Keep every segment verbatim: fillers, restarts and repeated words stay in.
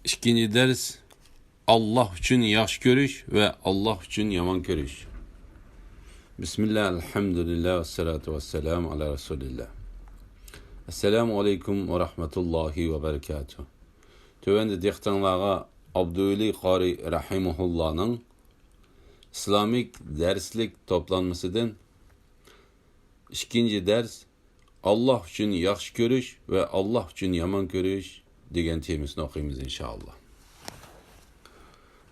ئىككىنچى دەرس، ئاللاھ ئۈچۈن ياخشى كۆرۈش ۋە ئاللاھ ئۈچۈن يامان كۆرۈش. بىسمىللاھ، ئەلھەمدۇلىللاھ، ۋەسسالاتۇ ۋەسسالامۇ ئالا رەسۇلىللاھ. ئەسسالامۇ ئەلەيكۇم ۋە رەھمەتۇللاھى ۋە بەرىكاتۇھ. تۆۋەندە دىققىتىڭلارغا ئابدۇۋەلى قارى رەھىمەھۇللاھنىڭ ئىسلامىك دەرسلىك توپلانمىسىدىن ئىككىنچى دەرس، ئاللاھ ئۈچۈن ياخشى كۆرۈش ۋە ئاللاھ ئۈچۈن يامان كۆرۈش دېگەن تېمىسىنى ئوقۇيمىز، ئىنشائاللاھ.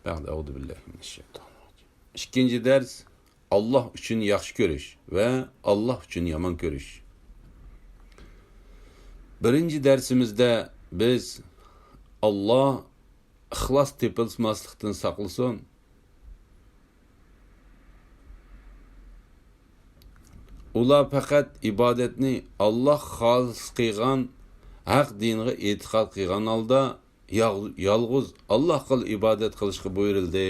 بەئدە، ئەئۇزۇ بىللاھى مىنەششەيتانىررەجىم. ئىككىنچى دەرس، ئاللاھ ئۈچۈن ياخشى كۆرۈش ۋە ئاللاھ ئۈچۈن يامان كۆرۈش. بىرىنچى دەرسىمىزدە بىز، ئاللاھ ئىخلاس تېپىلماسلىقتىن ساقلىسۇن، ئۇلار پەقەت ئىبادەتنى ئاللاھ خالىس قىلغان، ھەق دىنىغا ئېتىقاد قىلغان ھالدا، يال-، يالغۇز ئاللاھقىلا ئىبادەت قىلىشقا بۇيرۇلدى.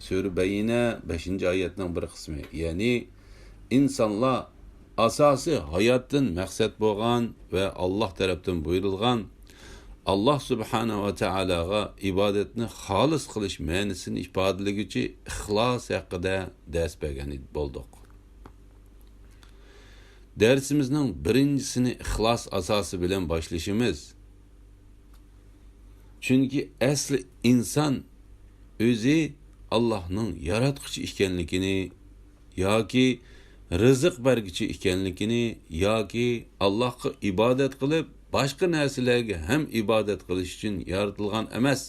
سۈرە بەييىنە، بەشىنچى ئايەتنىڭ بىر قىسمى. يەنى، ئىنسانلار ئاساسىي ھاياتتىن مەقسەت بولغان ۋە ئاللاھ تەرەپتىن بۇيرۇلغان، ئاللاھ سۇبھانەھۇ ۋە تائالاغا ئىبادەتنى خالىس قىلىش مەنىسىنى ئىپادىلىگۈچى ئىخلاس ھەققىدە دەرس بەرگەن بولدۇق. دەرسىمىزنىڭ بىرىنچىسىنى ئىخلاس ئاساسى بىلەن باشلىشىمىز. چۈنكى ئەسلى ئىنسان ئۆزى ئاللاھنىڭ ياراتقۇچى ئىكەنلىكىنى ياكى رىزىق بەرگۈچى ئىكەنلىكىنى ياكى ئاللاھقا ئىبادەت قىلىپ، باشقا نەرسىلەرگە ھەم ئىبادەت قىلىش ئۈچۈن يارىتىلغان ئەمەس.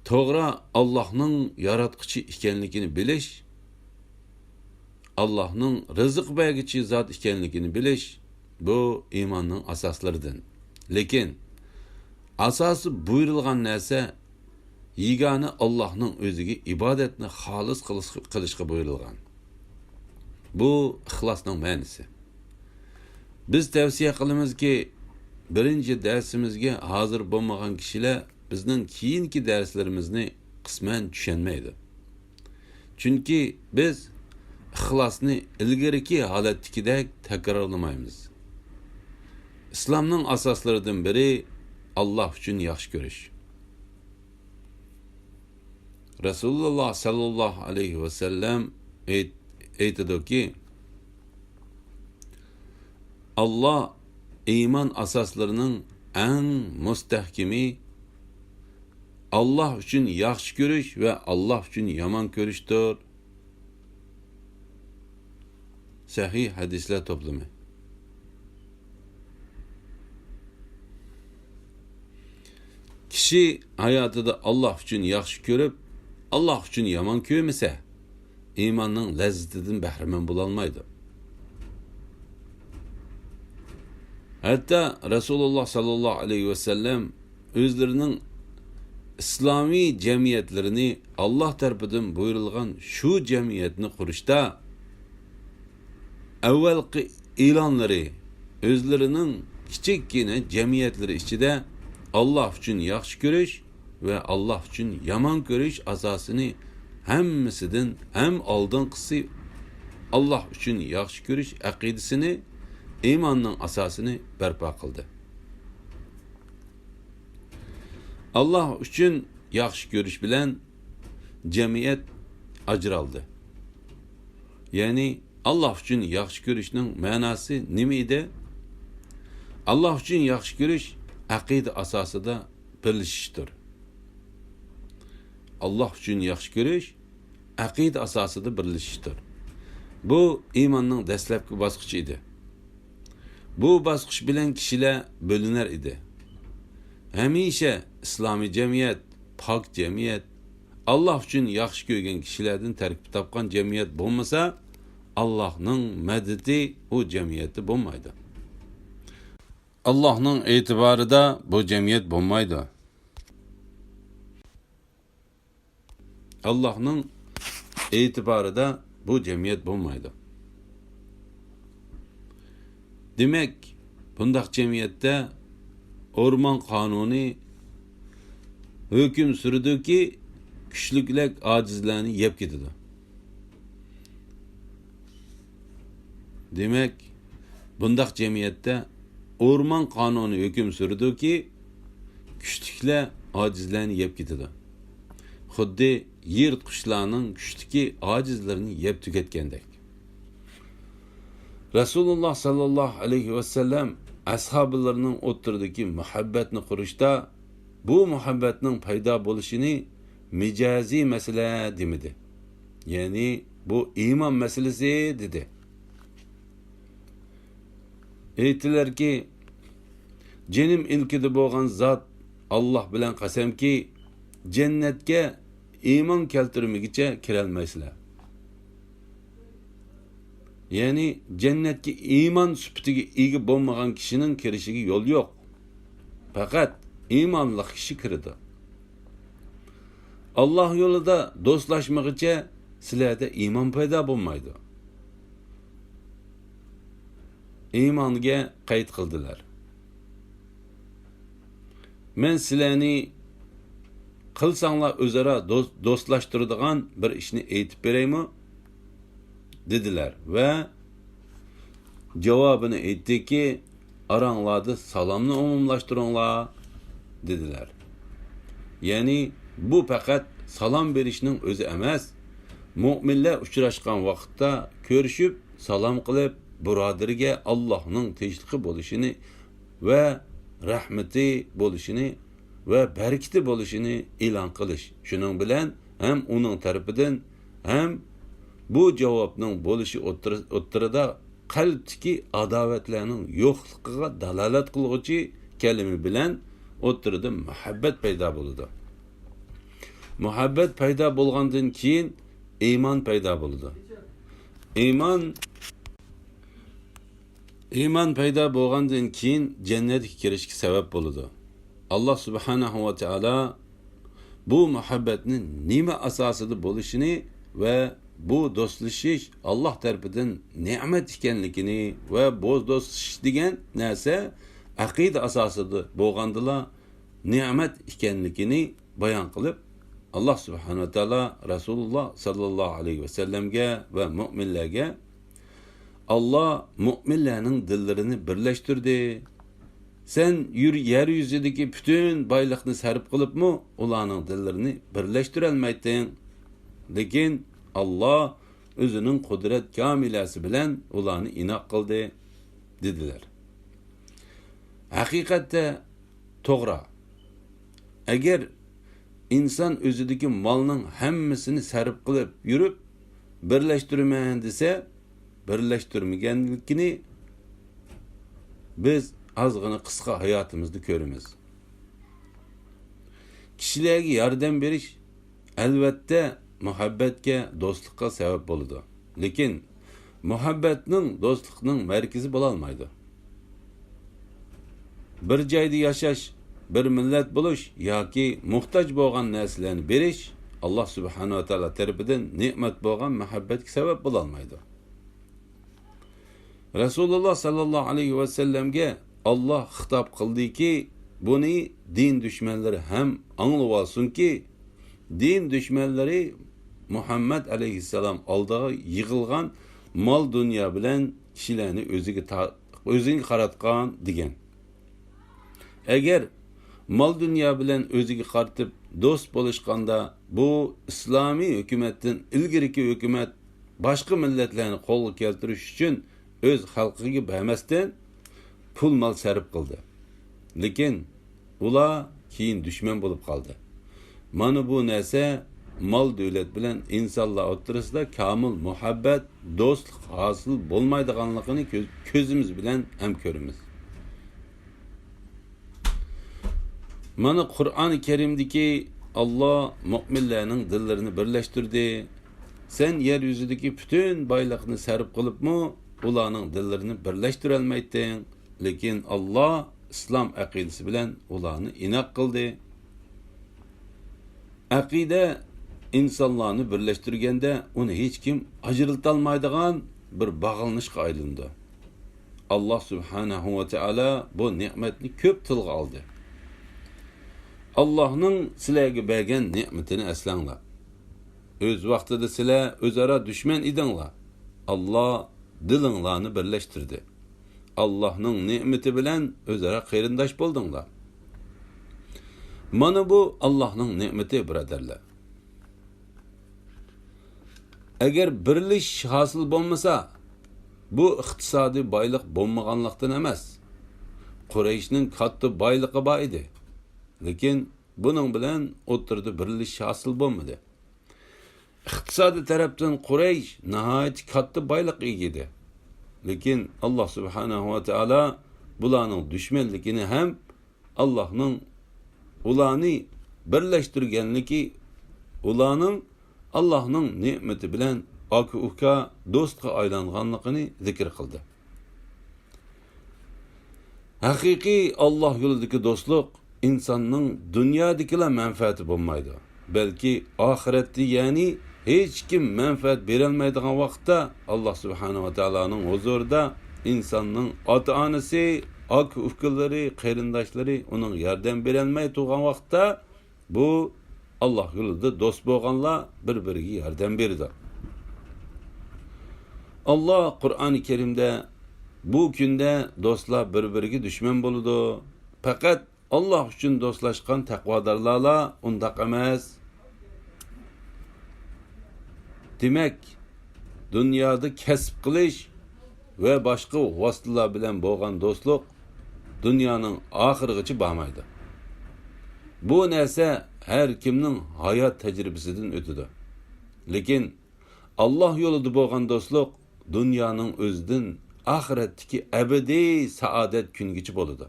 توغرا، ئاللاھنىڭ ياراتقۇچى ئىكەنلىكىنى بىلىش، ئاللاھنىڭ رىزىق بەرگۈچى زات ئىكەنلىكىنى بىلىش، بۇ ئىماننىڭ ئاساسلىرىدىن. لېكىن، ئاساسىي بۇيرۇلغان نەرسە يېگانە ئاللاھنىڭ ئۆزىگە ئىبادەتنى خالىس قىلىش-، قىلىشقا بۇيرۇلغان. بۇ ئىخلاسنىڭ مەنىسى. بىز تەۋسىيە قىلىمىزكى، بىرىنچى دەرسىمىزگە ھازىر بولمىغان كىشىلەر بىزنىڭ كېيىنكى دەرسلىرىمىزنى قىسمەن چۈشەنمەيدۇ. چۈنكى بىز ئىخلاسنى ئىلگىرىكى ھالەتتىكىدەك تەكرارلىمايمىز. ئىسلامنىڭ ئاساسلىرىدىن بىرى ئاللاھ ئۈچۈن ياخشى كۆرۈش. رەسۇلۇللاھ سەللەللاھۇ ئەلەيھى ۋەسەللەم ئېيت-، ئېيتىدۇكى، ئاللاھ ئىمان ئاساسلىرىنىڭ ئەڭ مۇستەھكىمى ئاللاھ ئۈچۈن ياخشى كۆرۈش ۋە ئاللاھ ئۈچۈن يامان كۆرۈشتۇر. سەھىھ ھەدىسلەر توپلىمى. كىشى ھاياتىدا ئاللاھ ئۈچۈن ياخشى كۆرۈپ، ئاللاھ ئۈچۈن يامان كۆرمىسە، ئىماننىڭ لەززىتىدىن بەھرىمەن بولالمايدۇ. ھەتتا رەسۇلۇللاھ سەللەللاھۇ ئەلەيھى ۋەسەللەم ئۆزلىرىنىڭ ئىسلامىي جەمئىيەتلىرىنى، ئاللاھ تەرىپىدىن بۇيرۇلغان شۇ جەمئىيەتنى قۇرۇشتا، ئەۋۋەلقى ئېلانلىرى ئۆزلىرىنىڭ كىچىككىنە جەمئىيەتلىرى ئىچىدە ئاللاھ ئۈچۈن ياخشى كۆرۈش ۋە ئاللاھ ئۈچۈن يامان كۆرۈش ئاساسىنى ھەممىسىدىن ھەم ئالدىنقىسى ئاللاھ ئۈچۈن ياخشى كۆرۈش ئەقىدىسىنى، ئىماننىڭ ئاساسىنى بەرپا قىلدى. ئاللاھ ئۈچۈن ياخشى كۆرۈش بىلەن جەمئىيەت ئاجرالدى. يەنى، ئاللاھ ئۈچۈن ياخشى كۆرۈشنىڭ مەناسى نېمە ئىدى؟ ئاللاھ ئۈچۈن ياخشى كۆرۈش ئەقىدە ئاساسىدا بىرلىشىشتۇر. ئاللاھ ئۈچۈن ياخشى كۆرۈش ئەقىدە ئاساسىدا بىرلىشىشتۇر. بۇ ئىماننىڭ دەسلەپكى باسقۇچى ئىدى. بۇ باسقۇچ بىلەن كىشىلەر بۆلۈنەر ئىدى. ھەمىشە ئىسلامىي جەمئىيەت، پاك جەمئىيەت، ئاللاھ ئۈچۈن ياخشى كۆرگەن كىشىلەردىن تەركىب تاپقان جەمئىيەت بولمىسا، ئاللاھنىڭ مەدىتى ئۇ جەمئىيەتتە بولمايدۇ. ئاللاھنىڭ ئېتىبارىدا بۇ جەمئىيەت بولمايدۇ. ئاللاھنىڭ ئېتىبارىدا بۇ جەمئىيەت بولمايدۇ. دېمەك، بۇنداق جەمئىيەتتە ئورمان قانۇنى ھۆكۈم سۈرىدۇكى، كۈچلۈكلەر ئاجىزلارنى يەپ كېتىدۇ. دېمەك، بۇنداق جەمئىيەتتە ئورمان قانۇنى ھۆكۈم سۈرىدۇكى، كۈچلۈكلەر ئاجىزلارنى يەپ كېتىدۇ. خۇددى يىرتقۇچلارنىڭ كۈچلۈكى ئاجىزلىرىنى يەپ تۈگەتكەندەك. رەسۇلۇللاھ ساللاللاھۇ ئەلەيھى ۋەسەللەم ئەسھابىلىرىنىڭ ئوتتۇرىدىكى مۇھەببەتنى قۇرۇشتا، بۇ مۇھەببەتنىڭ پەيدا بولۇشىنى مىجەزىي مەسىلە دېمىدى. يەنى، بۇ ئىمان مەسىلىسى دېدى. ئېيتىلەركى، جېنىم ئىلكىدە بولغان زات، ئاللاھ بىلەن قەسەمكى، جەننەتكە ئىمان كەلتۈرمىگۈچە كىرەلمەيسىلەر. يەنى، جەننەتكە ئىمان سۈپىتىگە ئىگە بولمىغان كىشىنىڭ كىرىشىگە يول يوق. پەقەت ئىمانلىق كىشى كىرىدۇ. ئاللاھ يولىدا دوستلاشمىغۇچە سىلەردە ئىمان پەيدا بولمايدۇ. ئىمانغا قەيت قىلدىلەر. مەن سىلەرنى قىلساڭلار ئۆزئارا دوست-، دوستلاشتۇرىدىغان بىر ئىشنى ئېيتىپ بېرەيمۇ؟ دېدىلەر ۋە جاۋابىنى ئېيتتىكى، ئاراڭلاردا سالامنى ئومۇملاشتۇرۇڭلار، دېدىلەر. يەنى، بۇ پەقەت سالام بېرىشنىڭ ئۆزى ئەمەس، مۆمىنلەر ئۇچراشقان ۋاقىتتا كۆرۈشۈپ، سالام قىلىپ، بۇرادىرىگە ئاللاھنىڭ تىنچلىقى بولۇشىنى ۋە رەھمىتى بولۇشىنى ۋە بەرىكىتى بولۇشىنى ئېلان قىلىش. شۇنىڭ بىلەن ھەم ئۇنىڭ تەرىپىدىن، ھەم بۇ جاۋابنىڭ بولۇشى ئوتتۇرا-، ئوتتۇرىدا قەلبتىكى ئاداۋەتلەرنىڭ يوقلۇقىغا دالالەت قىلغۇچى كەلىمە بىلەن ئوتتۇرىدا مۇھەببەت پەيدا بولىدۇ. مۇھەببەت پەيدا بولغاندىن كېيىن ئىمان پەيدا بولىدۇ. ئىمان ئىمان پەيدا بولغاندىن كېيىن جەننەتكە كىرىشكە سەۋەب بولىدۇ. ئاللاھ سۇبھانەھۇ ۋە تائالا بۇ مۇھەببەتنى نېمە ئاساسىدا بولۇشىنى ۋە بۇ دوستلىشىش ئاللاھ تەرىپىدىن نېمەت ئىكەنلىكىنى ۋە بۇ دوستلىشىش دېگەن نەرسە ئەقىدە ئاساسىدا بولغاندىلا نېمەت ئىكەنلىكىنى بايان قىلىپ، ئاللاھ سۇبھانەھۇ ۋە تائالا رەسۇلۇللاھ ساللاللاھۇ ئەلەيھى ۋەسەللەمگە ۋە مۆمىنلەرگە، ئاللاھ مۆمىنلەرنىڭ دىللىرىنى بىرلەشتۈردى. سەن يۈر-، يەر يۈزىدىكى پۈتۈن بايلىقنى سەرپ قىلىپمۇ ئۇلارنىڭ دىللىرىنى بىرلەشتۈرەلمەيتتىڭ. لېكىن ئاللاھ ئۆزىنىڭ قۇدرەت كامىلەسى بىلەن ئۇلارنى ئىناق قىلدى، دېدىلەر. ھەقىقەتتە، توغرا. ئەگەر ئىنسان ئۆزىدىكى مالنىڭ ھەممىسىنى سەرپ قىلىپ يۈرۈپ، بىرلەشتۈرىمەن دېسە، بىرلەشتۈرمىگەنلىكىنى بىز ئازغىنە قىسقا ھاياتىمىزدا كۆرىمىز. كىشىلەرگە ياردەم بېرىش، ئەلۋەتتە، مۇھەببەتكە، دوستلۇققا سەۋەب بولىدۇ. لېكىن، مۇھەببەتنىڭ، دوستلۇقنىڭ مەركىزى بولالمايدۇ. بىر جايدا ياشاش، بىر مىللەت بولۇش ياكى موھتاج بولغان نەرسىلەرنى بېرىش ئاللاھ سۇبھانەھۇ ۋە تائالا تەرىپىدىن نېمەت بولغان مۇھەببەتكە سەۋەب بولالمايدۇ. رەسۇلۇللاھ ساللاللاھۇ ئەلەيھى ۋەسەللەمگە ئاللاھ خىتاب قىلدىكى، بۇنى دىن دۈشمەنلىرى ھەم ئاڭلىۋالسۇنكى، دىن دۈشمەنلىرى مۇھەممەد ئەلەيھىسسالام ئالدىغا يىغىلغان مال-دۇنيا بىلەن كىشىلەرنى ئۆزىگە تا-، ئۆزىگە قاراتقان دېگەن. ئەگەر مال-دۇنيا بىلەن ئۆزىگە قارىتىپ دوست بولۇشقاندا، بۇ ئىسلامىي ھۆكۈمەتتىن ئىلگىرىكى ھۆكۈمەت باشقا مىللەتلەرنى قولغا كەلتۈرۈش ئۈچۈن ئۆز خەلقىگە بەرمەستىن، پۇل-مال سەرپ قىلدى. لېكىن ئۇلار كېيىن دۈشمەن بولۇپ قالدى. مانا بۇ نەرسە مال-دۆلەت بىلەن ئىنسانلار ئوتتۇرىسىدا كامىل مۇھەببەت، دوستلۇق ھاسىل بولمايدىغانلىقىنى كۆز-، كۆزىمىز بىلەن ھەم كۆرىمىز. مانا قۇرئانى كەرىمدىكى ئاللاھ مۆمىنلەرنىڭ دىللىرىنى بىرلەشتۈردى. سەن يەر يۈزىدىكى پۈتۈن بايلىقنى سەرپ قىلىپمۇ ئۇلارنىڭ دىللىرىنى بىرلەشتۈرەلمەيتتىڭ. لېكىن ئاللاھ ئىسلام ئەقىدىسى بىلەن ئۇلارنى ئىناق قىلدى. ئەقىدە ئىنسانلارنى بىرلەشتۈرگەندە ئۇنى ھېچكىم ئاجرىتالمايدىغان بىر باغلىنىشقا ئايلىنىدۇ. ئاللاھ سۇبھانەھۇ ۋە تائالا بۇ نېمەتنى كۆپ تىلغا ئالدى. ئاللاھنىڭ سىلەرگە بەرگەن نېمىتىنى ئەسلەڭلار. ئۆز ۋاقتىدا سىلەر ئۆزئارا دۈشمەن ئىدىڭلار. ئاللاھ دىلىڭلارنى بىرلەشتۈردى. ئاللاھنىڭ نېمىتى بىلەن ئۆزئارا قېرىنداش بولدۇڭلار. مانا بۇ ئاللاھنىڭ نېمىتى، بۇرادەرلەر. ئەگەر بىرلىشىش ھاسىل بولمىسا، بۇ ئىقتىسادىي بايلىق بولمىغانلىقتىن ئەمەس. قۇرەيشنىڭ كاتتا بايلىقى بار ئىدى. لېكىن بۇنىڭ بىلەن ئوتتۇرىدا بىرلىشىش ھاسىل بولمىدى. ئىقتىسادىي تەرەپتىن قۇرەيش ناھايىتى كاتتا بايلىققا ئىگە ئىدى. لېكىن ئاللاھ سۇبھانەھۇ ۋە تائالا بۇلارنىڭ دۈشمەنلىكىنى ھەم ئاللاھنىڭ ئۇلارنى بىرلەشتۈرگەنلىكى، ئۇلارنىڭ ئاللاھنىڭ نېمىتى بىلەن ئاكا-ئۇكا، دوستقا ئايلانغانلىقىنى زىكىر قىلدى. ھەقىقىي ئاللاھ يولىدىكى دوستلۇق ئىنساننىڭ دۇنيادىكىلا مەنپەئەتى بولمايدۇ، بەلكى ئاخىرەتتە، يەنى ھېچكىم مەنپەئەت بېرەلمەيدىغان ۋاقىتتا، ئاللاھ سۇبھانەھۇ ۋە تائالانىڭ ھۇزۇرىدا ئىنساننىڭ ئاتا-ئانىسى، ئاكا-ئۇكىلىرى، قېرىنداشلىرى ئۇنىڭغا ياردەم بېرەلمەي تۇرغان ۋاقىتتا، بۇ ئاللاھ يولىدا دوست بولغانلار بىر-بىرىگە ياردەم بېرىدۇ. ئاللاھ قۇرئانى كەرىمدە، بۇ كۈندە دوستلار بىر-بىرىگە دۈشمەن بولىدۇ. پەقەت ئاللاھ ئۈچۈن دوستلاشقان تەقۋادارلارلا ئۇنداق ئەمەس. دېمەك، دۇنيادا كەسىپ قىلىش ۋە باشقا ۋاسىتىلەر بىلەن بولغان دوستلۇق دۇنيانىڭ ئاخىرىغىچە بارمايدۇ. بۇ نەرسە ھەر كىمنىڭ ھايات تەجرىبىسىدىن ئۆتىدۇ. لېكىن ئاللاھ يولىدا بولغان دوستلۇق دۇنيانىڭ ئۆزىدىن ئاخىرەتتىكى ئەبەدىي سائادەت كۈنگىچە بولىدۇ.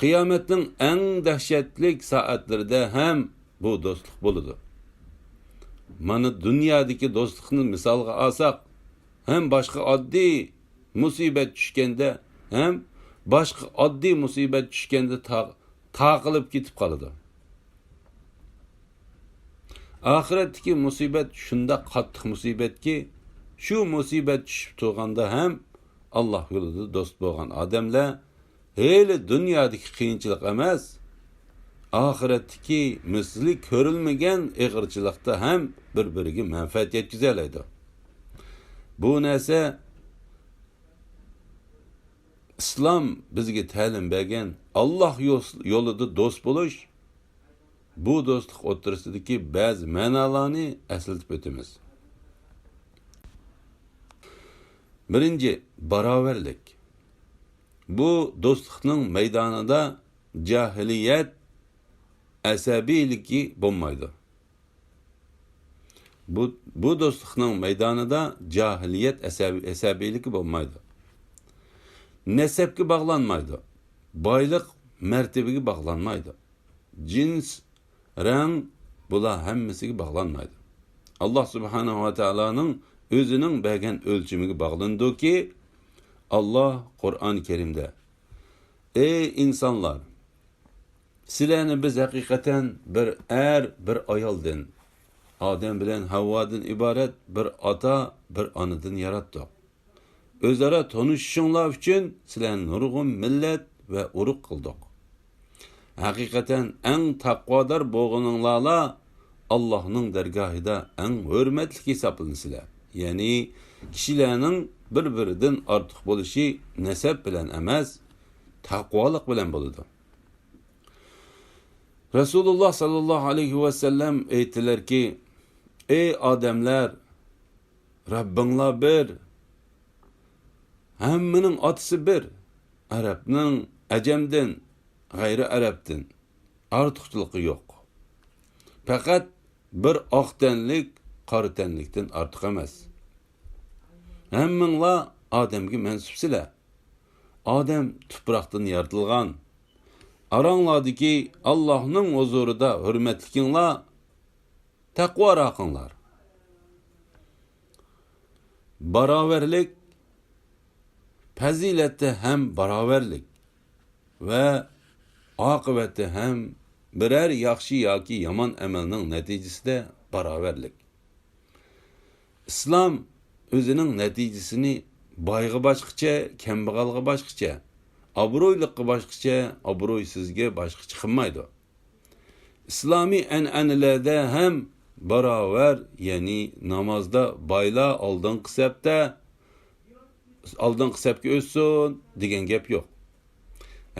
قىيامەتنىڭ ئەڭ دەھشەتلىك سائەتلىرىدە ھەم بۇ دوستلۇق بولىدۇ. مانا دۇنيادىكى دوستلۇقنى مىسالغا ئالساق، ھەم باشقا ئاددىي مۇسىبەت چۈشكەندە، ھەم باشقا ئاددىي مۇسىبەت چۈشكەندە تا-، تاقىلىپ كېتىپ قالىدۇ. ئاخىرەتتىكى مۇسىبەت شۇنداق قاتتىق مۇسىبەتكى، شۇ مۇسىبەت چۈشۈپ تۇرغاندا ھەم ئاللاھ يولىدا دوست بولغان ئادەملەر ھېلى دۇنيادىكى قىيىنچىلىق ئەمەس، ئاخىرەتتىكى مىسلى كۆرۈلمىگەن ئېغىرچىلىقتا ھەم بىر-بىرىگە مەنپەئەت يەتكۈزەلەيدۇ. بۇ نەرسە ئىسلام بىزگە تەلىم بەرگەن ئاللاھ يوس-، يولىدا دوست بولۇش، بۇ دوستلۇق ئوتتۇرىسىدىكى بەزى مەنالارنى ئەسلىتىپ ئۆتىمىز. بىرىنچى، باراۋەرلىك. بۇ دوستلۇقنىڭ مەيدانىدا جاھىلىيەت ئەسەبىيلىكى بولمايدۇ. بۇ، بۇ دوستلۇقنىڭ مەيدانىدا جاھىلىيەت ئەسەبىي-، ئەسەبىيلىكى بولمايدۇ. نەسەبكە باغلانمايدۇ. بايلىق، مەرتىۋىگە باغلانمايدۇ. جىنس، رەڭ، بۇلار ھەممىسىگە باغلانمايدۇ. ئاللاھ سۇبھانەھۇ ۋە تائالانىڭ ئۆزىنىڭ بەرگەن ئۆلچىمىگە باغلىنىدۇكى، ئاللاھ قۇرئان كەرىمدە، ئەي ئىنسانلار! سىلەرنى بىز ھەقىقەتەن بىر ئەر، بىر ئايالدىن، ئادەم بىلەن ھەۋۋادىن ئىبارەت بىر ئاتا، بىر ئانىدىن ياراتتۇق. ئۆزئارا تونۇشۇشۇڭلار ئۈچۈن سىلەرنى نۇرغۇن مىللەت ۋە ئۇرۇق قىلدۇق. ھەقىقەتەن ئەڭ تەقۋادار بولغىنىڭلارلا ئاللاھنىڭ دەرگاھىدا ئەڭ ھۆرمەتلىك ھېسابلىنىسىلەر. يەنى كىشىلەرنىڭ بىر-بىرىدىن ئارتۇق بولۇشى نەسەب بىلەن ئەمەس، تەقۋالىق بىلەن بولىدۇ. رەسۇلۇللاھ ساللاللاھۇ ئەلەيھى ۋەسەللەم ئېيتتىلەركى، ئەي ئادەملەر، رەببىڭلار بىر، ھەممىنىڭ ئاتىسى بىر، ئەرەبنىڭ ئەجەمدىن، غەيرىي ئەرەبتىن ئارتۇقچىلىقى يوق. پەقەت بىر ئاق تەنلىك، قارا تەنلىكتىن ئارتۇق ئەمەس. ھەممىڭلار ئادەمگە مەنسۇپسىلەر. ئادەم تۇپراقتىن يارىتىلغان. ئاراڭلاردىكى ئاللاھنىڭ ھۇزۇرىدا ھۆرمەتلىكىڭلار، تەقۋاراقىڭلار. باراۋەرلىك، پەزىلەتتە ھەم باراۋەرلىك ۋە ئاقىۋەتتە ھەم بىرەر ياخشى ياكى يامان ئەمەلنىڭ نەتىجىسىدە باراۋەرلىك. ئىسلام ئۆزىنىڭ نەتىجىسىنى بايغا باشقىچە، كەمبەغەلگە باشقىچە، ئابرۇيلۇققا باشقىچە، ئابرۇيسىزگە باشقىچە قىلمايدۇ. ئىسلامىي ئەنئەنىلەردە ھەم باراۋەر، يەنى نامازدا بايلار ئالدىنقى سەپتە، ئالدىنقى سەپكە ئۆتسۇن دېگەن گەپ يوق.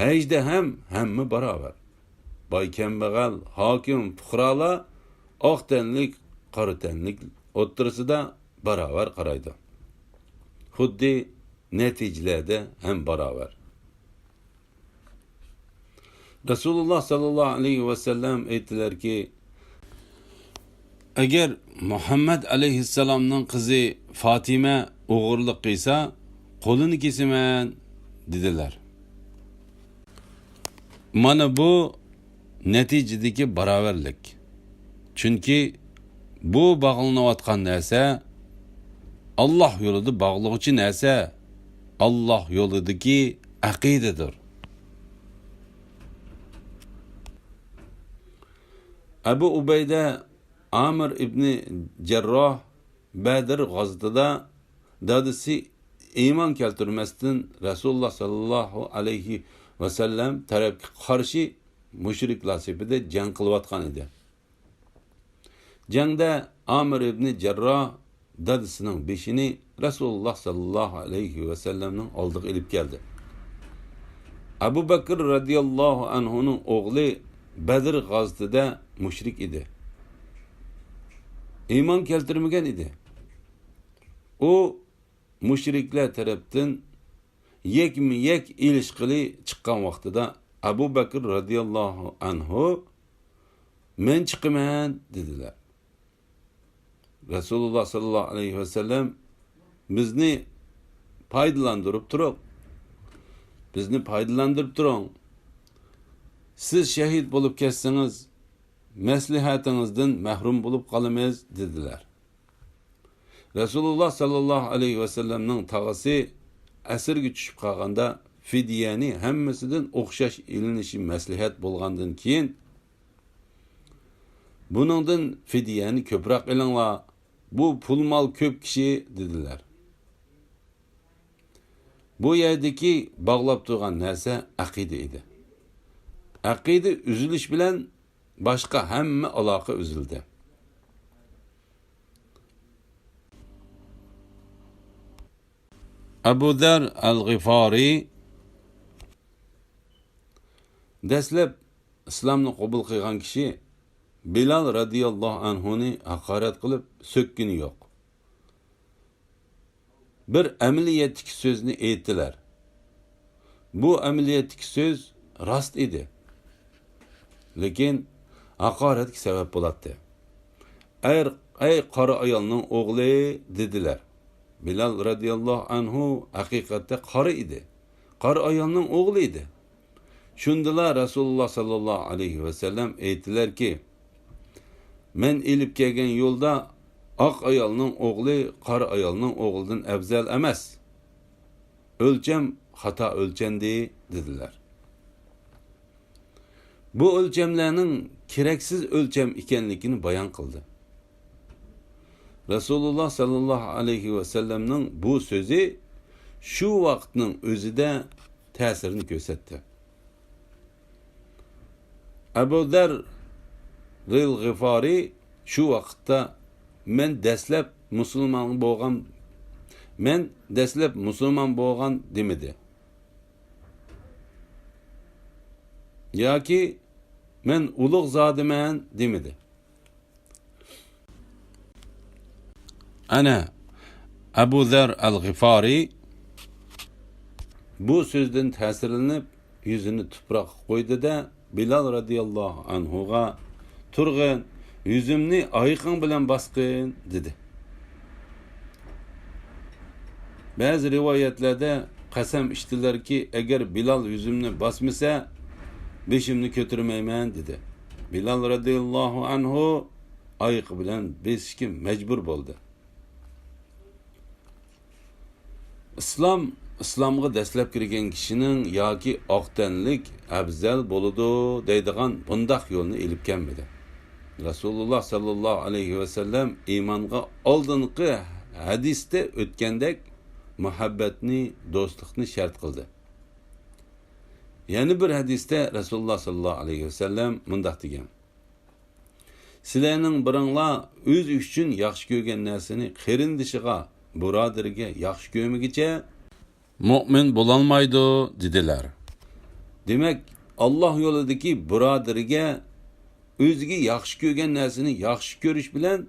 ھەيجدە ھەم ھەممە باراۋەر. باي-كەمبەغەل، ھاكىم-پۇقرالار ئاق تەنلىك، قارا تەنلىك ئوتتۇرىسىدا باراۋەر قارايدۇ. خۇددى نەتىجىلەردە ھەم باراۋەر. رەسۇلۇللاھ ساللاللاھۇ ئەلەيھى ۋەسەللەم ئېيتتىلەركى، ئەگەر مۇھەممەد ئەلەيھىسسالامنىڭ قىزى فاتىمە ئوغرىلىق قىلسا، قولىنى كېسىمەن، دېدىلەر. مانا بۇ نەتىجىدىكى باراۋەرلىك. چۈنكى بۇ باغلىنىۋاتقان نەرسە، ئاللاھ يولىدا باغلىغۇچى نەرسە، ئاللاھ يولىدىكى ئەقىدىدۇر. ئەبۇ ئۇبەيدە ئامىر ئىبنى جەرراھ بەدر غازىتىدا دادىسى ئىمان كەلتۈرمەستىن رەسۇلۇللاھ ساللاللاھۇ ئەلەيھى ۋەسەللەم تەرەپكە قارشى مۇشرىكلار سېپىدە جەڭ قىلىۋاتقان ئىدى. جەڭدە ئامىر ئىبنى جەرراھ دادىسىنىڭ بېشىنى رەسۇلۇللاھ ساللاللاھۇ ئەلەيھى ۋەسەللەمنىڭ ئالدىغا ئېلىپ كەلدى. ئەبۇ بەكىر رەزىياللاھۇ ئەنھۇنىڭ ئوغلى بەدر غازىتىدە مۇشرىك ئىدى. ئىمان كەلتۈرمىگەن ئىدى. ئۇ مۇشرىكلار تەرەپتىن يەكمۇ يەك ئېلىشقىلى چىققان ۋاقتىدا ئەبۇ بەكىر رەزىياللاھۇ ئەنھۇ، «مەن چىقىمەن» دېدىلەر. رەسۇلۇللاھ ساللاللاھۇ ئەلەيھى ۋەسەللەم، «بىزنى پايدىلاندۇرۇپ تۇرۇڭ. بىزنى پايدىلاندۇرۇپ تۇرۇڭ. سىز شەھىد بولۇپ كەتسىڭىز، مەسلىھەتىڭىزدىن مەھرۇم بولۇپ قالىمىز» دېدىلەر. رەسۇلۇللاھ ساللاللاھۇ ئەلەيھى ۋەسەللەمنىڭ تاغىسى ئەسىرگە چۈشۈپ قالغاندا، فىدىيەنى ھەممىسىدىن ئوخشاش ئېلىنىشى مەسلىھەت بولغاندىن كېيىن، «بۇنىڭدىن فىدىيەنى كۆپرەك ئېلىڭلار، بۇ پۇل-مال كۆپ كىشى» دېدىلەر. بۇ يەردىكى باغلاپ تۇرغان نەرسە ئەقىدە ئىدى. ئەقىدە ئۈزۈلۈش بىلەن باشقا ھەممە ئالاقە ئۈزۈلدى. ئەبۇ زەر ئەل غىفارى، دەسلەپ ئىسلامنى قوبۇل قىلغان كىشى، بىلال رەزىياللاھۇ ئەنھۇنى ھاقارەت قىلىپ سۆككىنى يوق. بىر ئەمەلىيەتتىكى سۆزنى ئېيتتىلەر. بۇ ئەمەلىيەتتىكى سۆز راست ئىدى. لېكىن ھاقارەتكە سەۋەب بولاتتى. «ئەر، ئەي قارا ئايالنىڭ ئوغلى» دېدىلەر. بىلال رەزىياللاھۇ ئەنھۇ ھەقىقەتتە قارا ئىدى. قارا ئايالنىڭ ئوغلى ئىدى. شۇندىلا رەسۇلۇللاھ ساللاللاھۇ ئەلەيھى ۋەسەللەم ئېيتتىلەركى، «مەن ئېلىپ كەلگەن يولدا ئاق ئايالنىڭ ئوغلى قارا ئايالنىڭ ئوغلىدىن ئەۋزەل ئەمەس. ئۆلچەم خاتا ئۆلچەندى» دېدىلەر. بۇ ئۆلچەملەرنىڭ كېرەكسىز ئۆلچەم ئىكەنلىكىنى بايان قىلدى. رەسۇلۇللاھ ساللاللاھۇ ئەلەيھى ۋەسەللەمنىڭ بۇ سۆزى شۇ ۋاقىتنىڭ ئۆزىدە تەسىرىنى كۆرسەتتى. ئەبۇ زەر رىل غىفارى شۇ ۋاقىتتا، «مەن دەسلەپ مۇسۇلمان بولغان، مەن دەسلەپ مۇسۇلمان بولغان» دېمىدى. ياكى «مەن ئۇلۇغ زادىمەن» دېمىدى. ئەنە، ئەبۇ زەر ئەل غىفارى بۇ سۆزدىن تەسىرلىنىپ، يۈزىنى تۇپراققا قويدى-دە، بىلال رەزىياللاھۇ ئەنھۇغا، «تۇرغىن، يۈزۈمنى ئايىقىڭ بىلەن باسقىن» دېدى. بەزى رىۋايەتلەردە، «قەسەم ئىچتىلەركى، ئەگەر بىلال يۈزۈمنى باسمىسا، بېشىمنى كۆتۈرمەيمەن» دېدى. بىلال رەزىياللاھۇ ئەنھۇ ئايىقى بىلەن بېسىشكە مەجبۇر بولدى. ئىسلام، ئىسلامغا دەسلەپ كىرگەن كىشىنىڭ ياكى ئاق تەنلىك ئەۋزەل بولىدۇ دەيدىغان بۇنداق يولنى ئېلىپ كەلمىدى. رەسۇلۇللاھ ساللاللاھۇ ئەلەيھى ۋەسەللەم ئىمانغا ئالدىنقى ھەدىستە ئۆتكەندەك مۇھەببەتنى، دوستلۇقنى شەرت قىلدى. يەنە بىر ھەدىستە رەسۇلۇللاھ ساللاللاھۇ ئەلەيھى ۋەسەللەم مۇنداق دېگەن: سىلەرنىڭ بىرىڭلار ئۆزى ئۈچۈن ياخشى كۆرگەن نەرسىنى قېرىندىشىغا، بۇرادىرىگە ياخشى كۆرمىگىچە، مۆمىن بولالمايدۇ» دېدىلەر. دېمەك، ئاللاھ يولىدىكى بۇرادىرىگە ئۆزىگە ياخشى كۆرگەن نەرسىنى ياخشى كۆرۈش بىلەن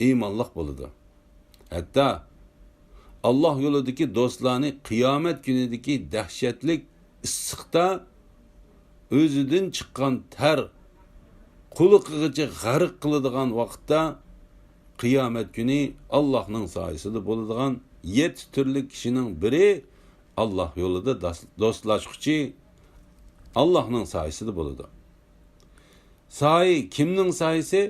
ئىمانلىق بولىدۇ. ھەتتا ئاللاھ يولىدىكى دوستلارنى قىيامەت كۈنىدىكى دەھشەتلىك ئىسسىقتا ئۆزىدىن چىققان تەر قۇلىقىغىچە غەرق قىلىدىغان ۋاقىتتا، قىيامەت كۈنى ئاللاھنىڭ سايىسىدا بولىدىغان يەتتە تۈرلۈك كىشىنىڭ بىرى ئاللاھ يولىدا داس-، دوستلاشقۇچى ئاللاھنىڭ سايىسىدا بولىدۇ. سايە كىمنىڭ سايىسى؟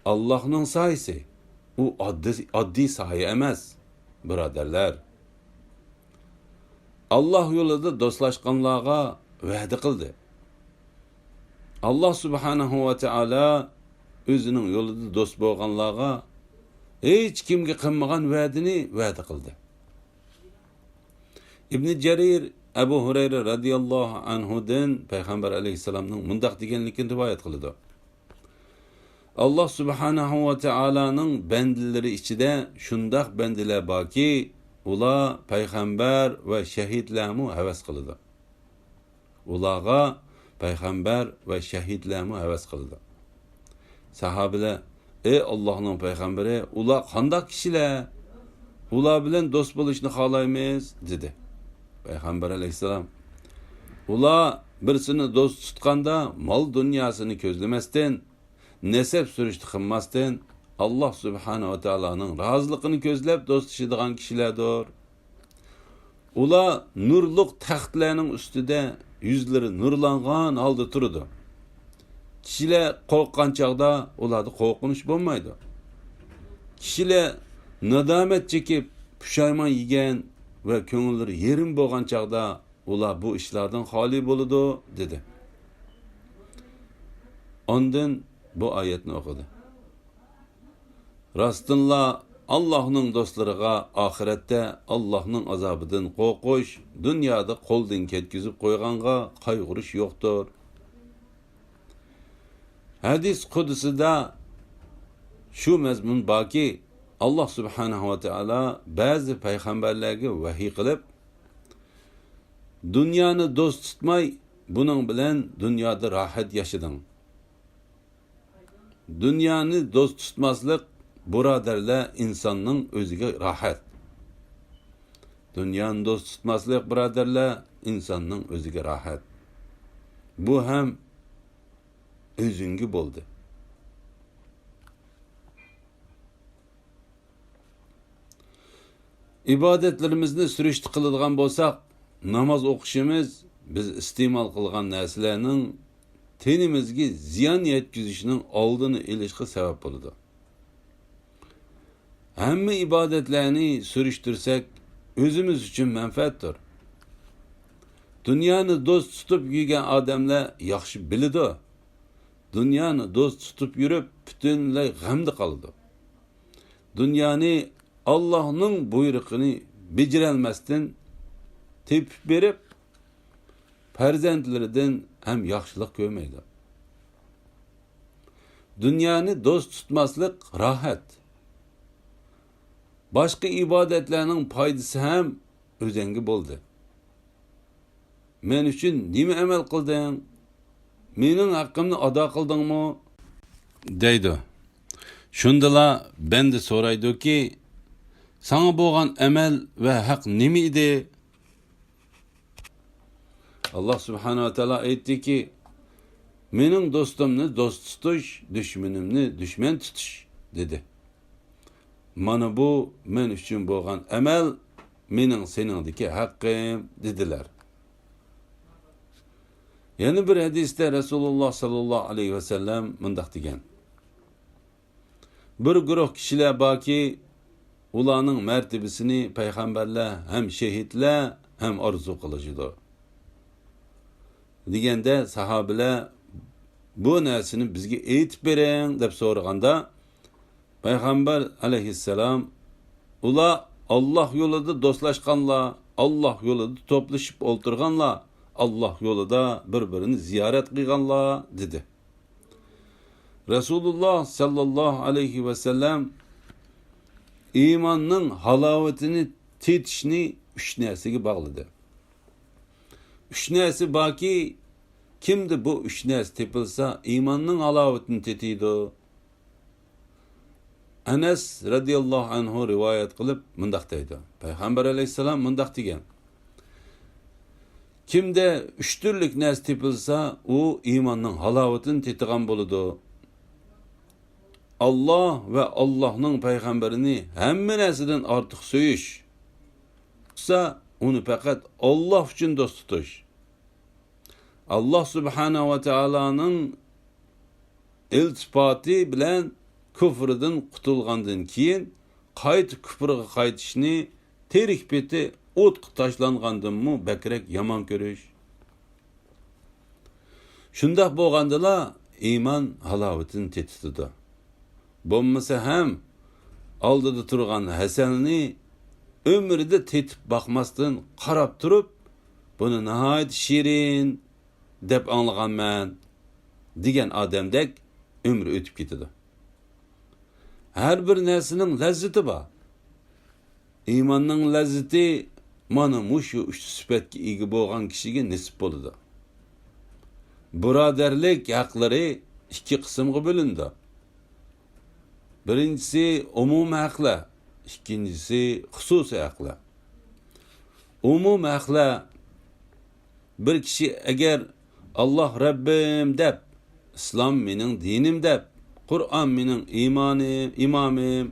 ئاللاھنىڭ سايىسى. ئۇ ئاددىي، ئاددىي سايە ئەمەس، بۇرادەرلەر. ئاللاھ يولىدا دوستلاشقانلارغا ۋەدە قىلدى. ئاللاھ سۇبھانەھۇ ۋە تائالا ئۆزىنىڭ يولىدا دوست بولغانلارغا ھېچ كىمگە قىلمىغان ۋەدىنى ۋەدە قىلدى. ئىبنى جەرىر ئەبۇ ھۇرەيرە رەزىياللاھۇ ئەنھۇدىن پەيغەمبەر ئەلەيھىسسالامنىڭ مۇنداق دېگەنلىكىنى رىۋايەت قىلىدۇ: ئاللاھ سۇبھانەھۇ ۋە تائالانىڭ بەندىلىرى ئىچىدە شۇنداق بەندىلەر باركى، ئۇلار پەيغەمبەر ۋە شەھىدلەرمۇ ھەۋەس قىلىدۇ. ئۇلارغا پەيغەمبەر ۋە شەھىدلەرمۇ ھەۋەس قىلىدۇ. ساھابىلەر: «ئەي ئاللاھنىڭ پەيغەمبىرى، ئۇلار قانداق كىشىلەر؟ ئۇلار بىلەن دوست بولۇشنى خالايمىز» دېدى. پەيغەمبەر ئەلەيھىسسالام: «ئۇلار بىرسىنى دوست تۇتقاندا مال دۇنياسىنى كۆزلىمەستىن، نەسەب سۈرۈشتە قىلماستىن، ئاللاھ سۇبھانەھۇ ۋە تائالانىڭ رازىلىقىنى كۆزلەپ دوستلىشىدىغان كىشىلەردۇر. ئۇلار نۇرلۇق تەختلەرنىڭ ئۈستىدە يۈزلىرى نۇرلانغان ھالدا تۇرىدۇ. كىشىلەر قورققان چاغدا ئۇلاردا قورقۇنچ بولمايدۇ. كىشىلەر نادامەت چېكىپ، پۇشايمان يېگەن ۋە كۆڭۈللىرى يېرىم بولغان چاغدا ئۇلار بۇ ئىشلاردىن خالىي بولىدۇ» دېدى. ئاندىن بۇ ئايەتنى ئوقۇدى. راستىنلا، ئاللاھنىڭ دوستلىرىغا ئاخىرەتتە ئاللاھنىڭ ئازابىدىن قورقۇش، دۇنيادا قولدىن كەتكۈزۈپ قويغانغا قايغۇرۇش يوقتۇر. ھەدىس قۇدسىدا شۇ مەزمۇن باركى، ئاللاھ سۇبھانەھۇ ۋە تائالا بەزى پەيغەمبەرلەرگە ۋەھىي قىلىپ، دۇنيانى دوست تۇتماي، بۇنىڭ بىلەن دۇنيادا راھەت ياشىدىڭ. دۇنيانى دوست تۇتماسلىق، بۇرادەرلەر، ئىنساننىڭ ئۆزىگە راھەت. دۇنيانى دوست تۇتماسلىق، بۇرادەرلەر، ئىنساننىڭ ئۆزىگە راھەت. بۇ ھەم ئۆزۈڭگە بولدى. ئىبادەتلىرىمىزنى سۈرۈشتە قىلىدىغان بولساق، ناماز ئوقۇشىمىز بىز ئىستېمال قىلغان نەرسىلەرنىڭ تېنىمىزگە زىيان يەتكۈزۈشىنىڭ ئالدىنى ئېلىشقا سەۋەب بولىدۇ. ھەممە ئىبادەتلەرنى سۈرۈشتۈرسەك، ئۆزىمىز ئۈچۈن مەنپەئەتتۇر. دۇنيانى دوست تۇتۇپ يۈرگەن ئادەملەر ياخشى بىلىدۇ، دۇنيانى دوست تۇتۇپ يۈرۈپ، پۈتۈنلەي غەمدە قالىدۇ. دۇنيانى ئاللاھنىڭ بۇيرۇقىنى بېجىرەلمەستىن تېپىپ بېرىپ، پەرزەنتلىرىدىن ھەم ياخشىلىق كۆرمەيدۇ. دۇنيانى دوست تۇتماسلىق راھەت. باشقا ئىبادەتلەرنىڭ پايدىسى ھەم ئۆزەڭگە بولدى. مەن ئۈچۈن نېمە ئەمەل قىلدىڭ؟ مېنىڭ ھەققىمنى ئادا قىلدىڭمۇ؟ دەيدۇ. شۇندىلا بەندە سورايدۇكى، ساڭا بولغان ئەمەل ۋە ھەق نېمە ئىدى؟ ئاللاھ سۇبھانەھۇ ۋە تائالا ئېيتتىكى، مېنىڭ دوستۇمنى دوست تۇتۇش، دۈشمىنىمنى دۈشمەن تۇتۇش، دېدى. مانا بۇ مەن ئۈچۈن بولغان ئەمەل، مېنىڭ سېنىڭدىكى ھەققىم، دېدىلەر. يەنە بىر ھەدىستە رەسۇلۇللاھ ساللاللاھۇ ئەلەيھى ۋەسەللەم مۇنداق دېگەن: بىر گۇرۇھ كىشىلەر باركى، ئۇلارنىڭ مەرتىۋىسىنى پەيغەمبەرلەر ھەم شېھىتلەر ھەم ئارزۇ قىلىشىدۇ. دېگەندە ساھابىلەر، بۇ نەرسىنى بىزگە ئېيتىپ بېرىڭ، دەپ سورىغاندا، پەيغەمبەر ئەلەيھىسسالام، ئۇلار ئاللاھ يولىدا دوستلاشقانلار، ئاللاھ يولىدا توپلىشىپ ئولتۇرغانلار، ئاللاھ يولىدا بىر-بىرىنى زىيارەت قىلغانلار، دېدى. رەسۇلۇللاھ ساللاللاھۇ ئەلەيھى ۋەسەللەم ئىماننىڭ ھالاۋىتىنى تېتىشنى ئۈچ نەرسىگە باغلىدى. ئۈچ نەرسە باركى، كىمدە بۇ ئۈچ نەرسە تېپىلسا، ئىماننىڭ ھالاۋىتىنى تېتىيدۇ. ئەنەس رەزىياللاھۇ ئەنھۇ رىۋايەت قىلىپ مۇنداق دەيدۇ، پەيغەمبەر ئەلەيھىسسالام مۇنداق دېگەن، كىمدە ئۈچ تۈرلۈك نەرسە تېپىلسا، ئۇ ئىماننىڭ ھالاۋىتىنى تېتىغان بولىدۇ. ئاللا ۋە ئاللانىڭ پەيغەمبىرىنى ھەممە نەرسىدىن ئارتۇق سۆيۈش. تۇتسا، ئۇنى پەقەت ئاللا ئۈچۈن دوست تۇتۇش. ئاللا سۇبھانەھۇ ۋە تائالانىڭ ئىلتىپاتى بىلەن كۇفرىدىن قۇتۇلغاندىن كېيىن، قايتا كۇفرىغا قايتىشنى تىرىك پېتى ئوتقا تاشلانغاندىنمۇ بەكرەك يامان كۆرۈش. شۇنداق بولغاندىلا ئىمان ھالاۋىتىنى تېتىتىدۇ. بولمىسا ھەم ئالدىدا تۇرغان ھەسەلنى ئۆمرىدە تېتىپ باقماستىن قاراپ تۇرۇپ، بۇنى ناھايىتى شېرىن دەپ ئاڭلىغانمەن دېگەن ئادەمدەك ئۆمرى ئۆتۈپ كېتىدۇ. ھەر بىر نەرسىنىڭ لەززىتى بار. ئىماننىڭ لەززىتى مانا مۇشۇ ئۈچ سۈپەتكە ئىگە بولغان كىشىگە نېسىپ بولىدۇ. بۇرادەرلىك ھەقلىرى ئىككى قىسىمغا بۆلۈنىدۇ. بىرىنچىسى ئومۇمىي ھەقلەر، ئىككىنچىسى خۇسۇسىي ھەقلەر. ئومۇمىي ھەقلەر، بىر كىشى ئەگەر «ئاللا رەببىم» دەپ، «ئىسلام مېنىڭ دىنىم» دەپ، «قۇرئان مېنىڭ ئىمانىم، ئىمامىم،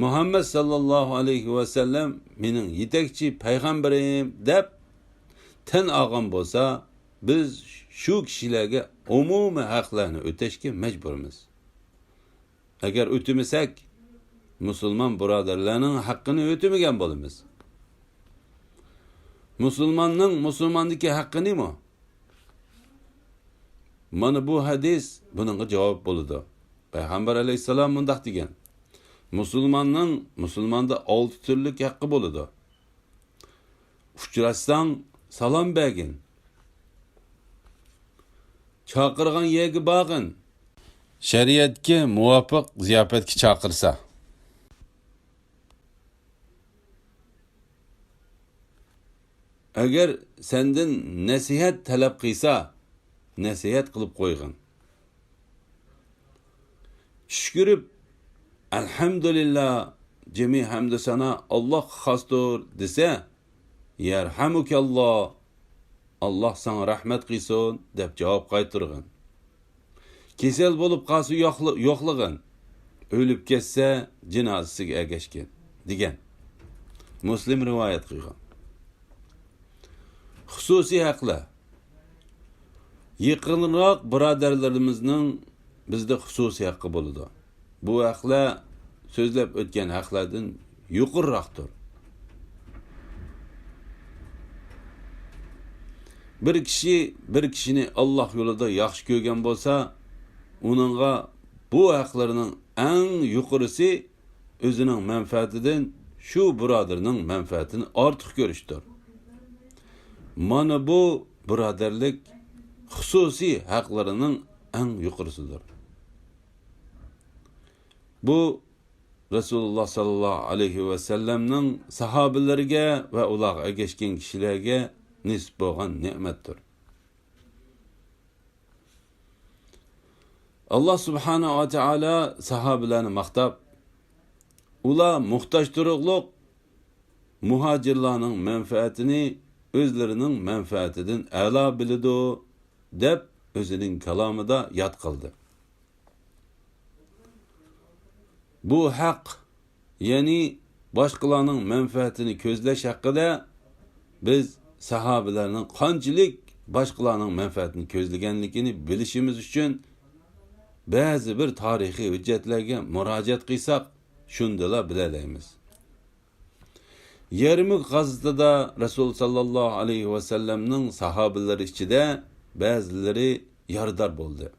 مۇھەممەد ساللاللاھۇ ئەلەيھى ۋەسەللەم مېنىڭ يېتەكچى پەيغەمبىرىم» دەپ تەن ئالغان بولسا، بىز شۇ كىشىلەرگە ئومۇمىي ھەقلەرنى ئۆتەشكە مەجبۇرمىز. ئەگەر ئۆتىمىسەك، مۇسۇلمان بۇرادەرلەرنىڭ ھەققىنى ئۆتىمىگەن بولىمىز. مۇسۇلماننىڭ مۇسۇلماندىكى ھەققى نېمە؟ مانا بۇ ھەدىس بۇنىڭغا جاۋاب بولىدۇ. پەيغەمبەر ئەلەيھىسسالام مۇنداق دېگەن، مۇسۇلماننىڭ مۇسۇلماندا ئالتە تۈرلۈك ھەققى بولىدۇ. ئۇچراشساڭ، سالام بەرگىن. چاقىرغان يەرگە بارغىن. شەرىئەتكە مۇۋاپىق زىياپەتكە چاقىرسا. ئەگەر سەندىن نەسىھەت تەلەپ قىلسا، نەسىھەت قىلىپ قويغىن. چۈش كۆرۈپ، «ئەلھەمدۇلىللا، جىمى ھەمدۇ سانا ئاللاھقا خاستۇر» دېسە، «يەرھەمۇكەللا، ئاللاھ ساڭا رەھمەت قىلسۇن» دەپ جاۋاب قايتۇرغىن. كېسەل بولۇپ قالسا يوقلا-، يوقلىغىن. ئۆلۈپ كەتسە جىنازىسىگە ئەگەشكىن، دېگەن. مۇسلىم رىۋايەت قىلغان. خۇسۇسىي ھەقلەر. يېقىنراق بۇرادەرلىرىمىزنىڭ بىزدە خۇسۇسىي ھەققى بولىدۇ. بۇ ھەقلەر سۆزلەپ ئۆتكەن ھەقلەردىن يۇقىرىراقتۇر. بىر كىشى بىر كىشىنى ئاللاھ يولىدا ياخشى كۆرگەن بولسا، ئۇنىڭغا بۇ ھەقلىرىنىڭ ئەڭ يۇقىرىسى ئۆزىنىڭ مەنپەئەتىدىن شۇ بۇرادىرىنىڭ مەنپەئەتىنى ئارتۇق كۆرۈشتۇر. مانا بۇ بۇرادەرلىك خۇسۇسىي ھەقلىرىنىڭ ئەڭ يۇقىرىسىدۇر. بۇ رەسۇلۇللاھ ساللاللاھۇ ئەلەيھى ۋەسەللەمنىڭ ساھابىلىرىگە ۋە ئۇلارغا ئەگەشكەن كىشىلەرگە نېسىپ بولغان نېمەتتۇر. ئاللاھ سۇبھانەھۇ ۋە تائالا ساھابىلەرنى ماختاپ، ئۇلار موھتاج تۇرۇقلۇق مۇھاجىرلارنىڭ مەنپەئەتىنى ئۆزلىرىنىڭ مەنپەئەتىدىن ئەلا بىلىدۇ، دەپ ئۆزىنىڭ كالامىدا ياد قىلدى. بۇ ھەق، يەنى باشقىلارنىڭ مەنپەئەتىنى كۆزلەش ھەققىدە بىز ساھابىلەرنىڭ قانچىلىك باشقىلارنىڭ مەنپەئەتىنى كۆزلىگەنلىكىنى بىلىشىمىز ئۈچۈن، بەزى بىر تارىخىي ھۆججەتلەرگە مۇراجىئەت قىلساق، شۇندىلا بىلەلەيمىز. يەرمۇك غازىتىدا رەسۇل ساللاللاھۇ ئەلەيھى ۋەسەللەمنىڭ ساھابىلىرى ئىچىدە بەزىلىرى يارىدار بولدى.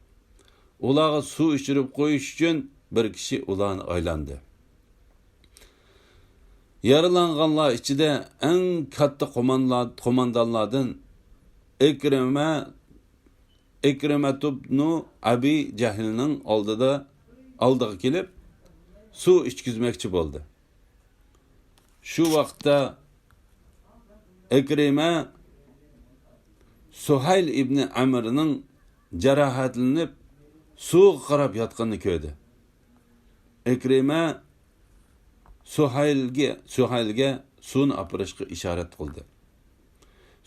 ئۇلارغا سۇ ئىچۈرۈپ قويۇش ئۈچۈن بىر كىشى ئۇلارنى ئايلاندى. يارىلانغانلار ئىچىدە ئەڭ كاتتا قومانلا-، قوماندانلاردىن ئىكرىمە، ئىكرىمەتۇبنۇ ئەبى جەھلنىڭ ئالدىدا، ئالدىغا كېلىپ، سۇ ئىچكۈزمەكچى بولدى. شۇ ۋاقىتتا ئىكرىمە سۇھەيل ئىبنى ئەمرنىڭ جاراھەتلىنىپ، سۇغا قاراپ ياتقىنىنى كۆردى. ئىكرىمە سۇھەيلگە، سۇھەيلگە سۇنى ئاپىرىشقا ئىشارەت قىلدى.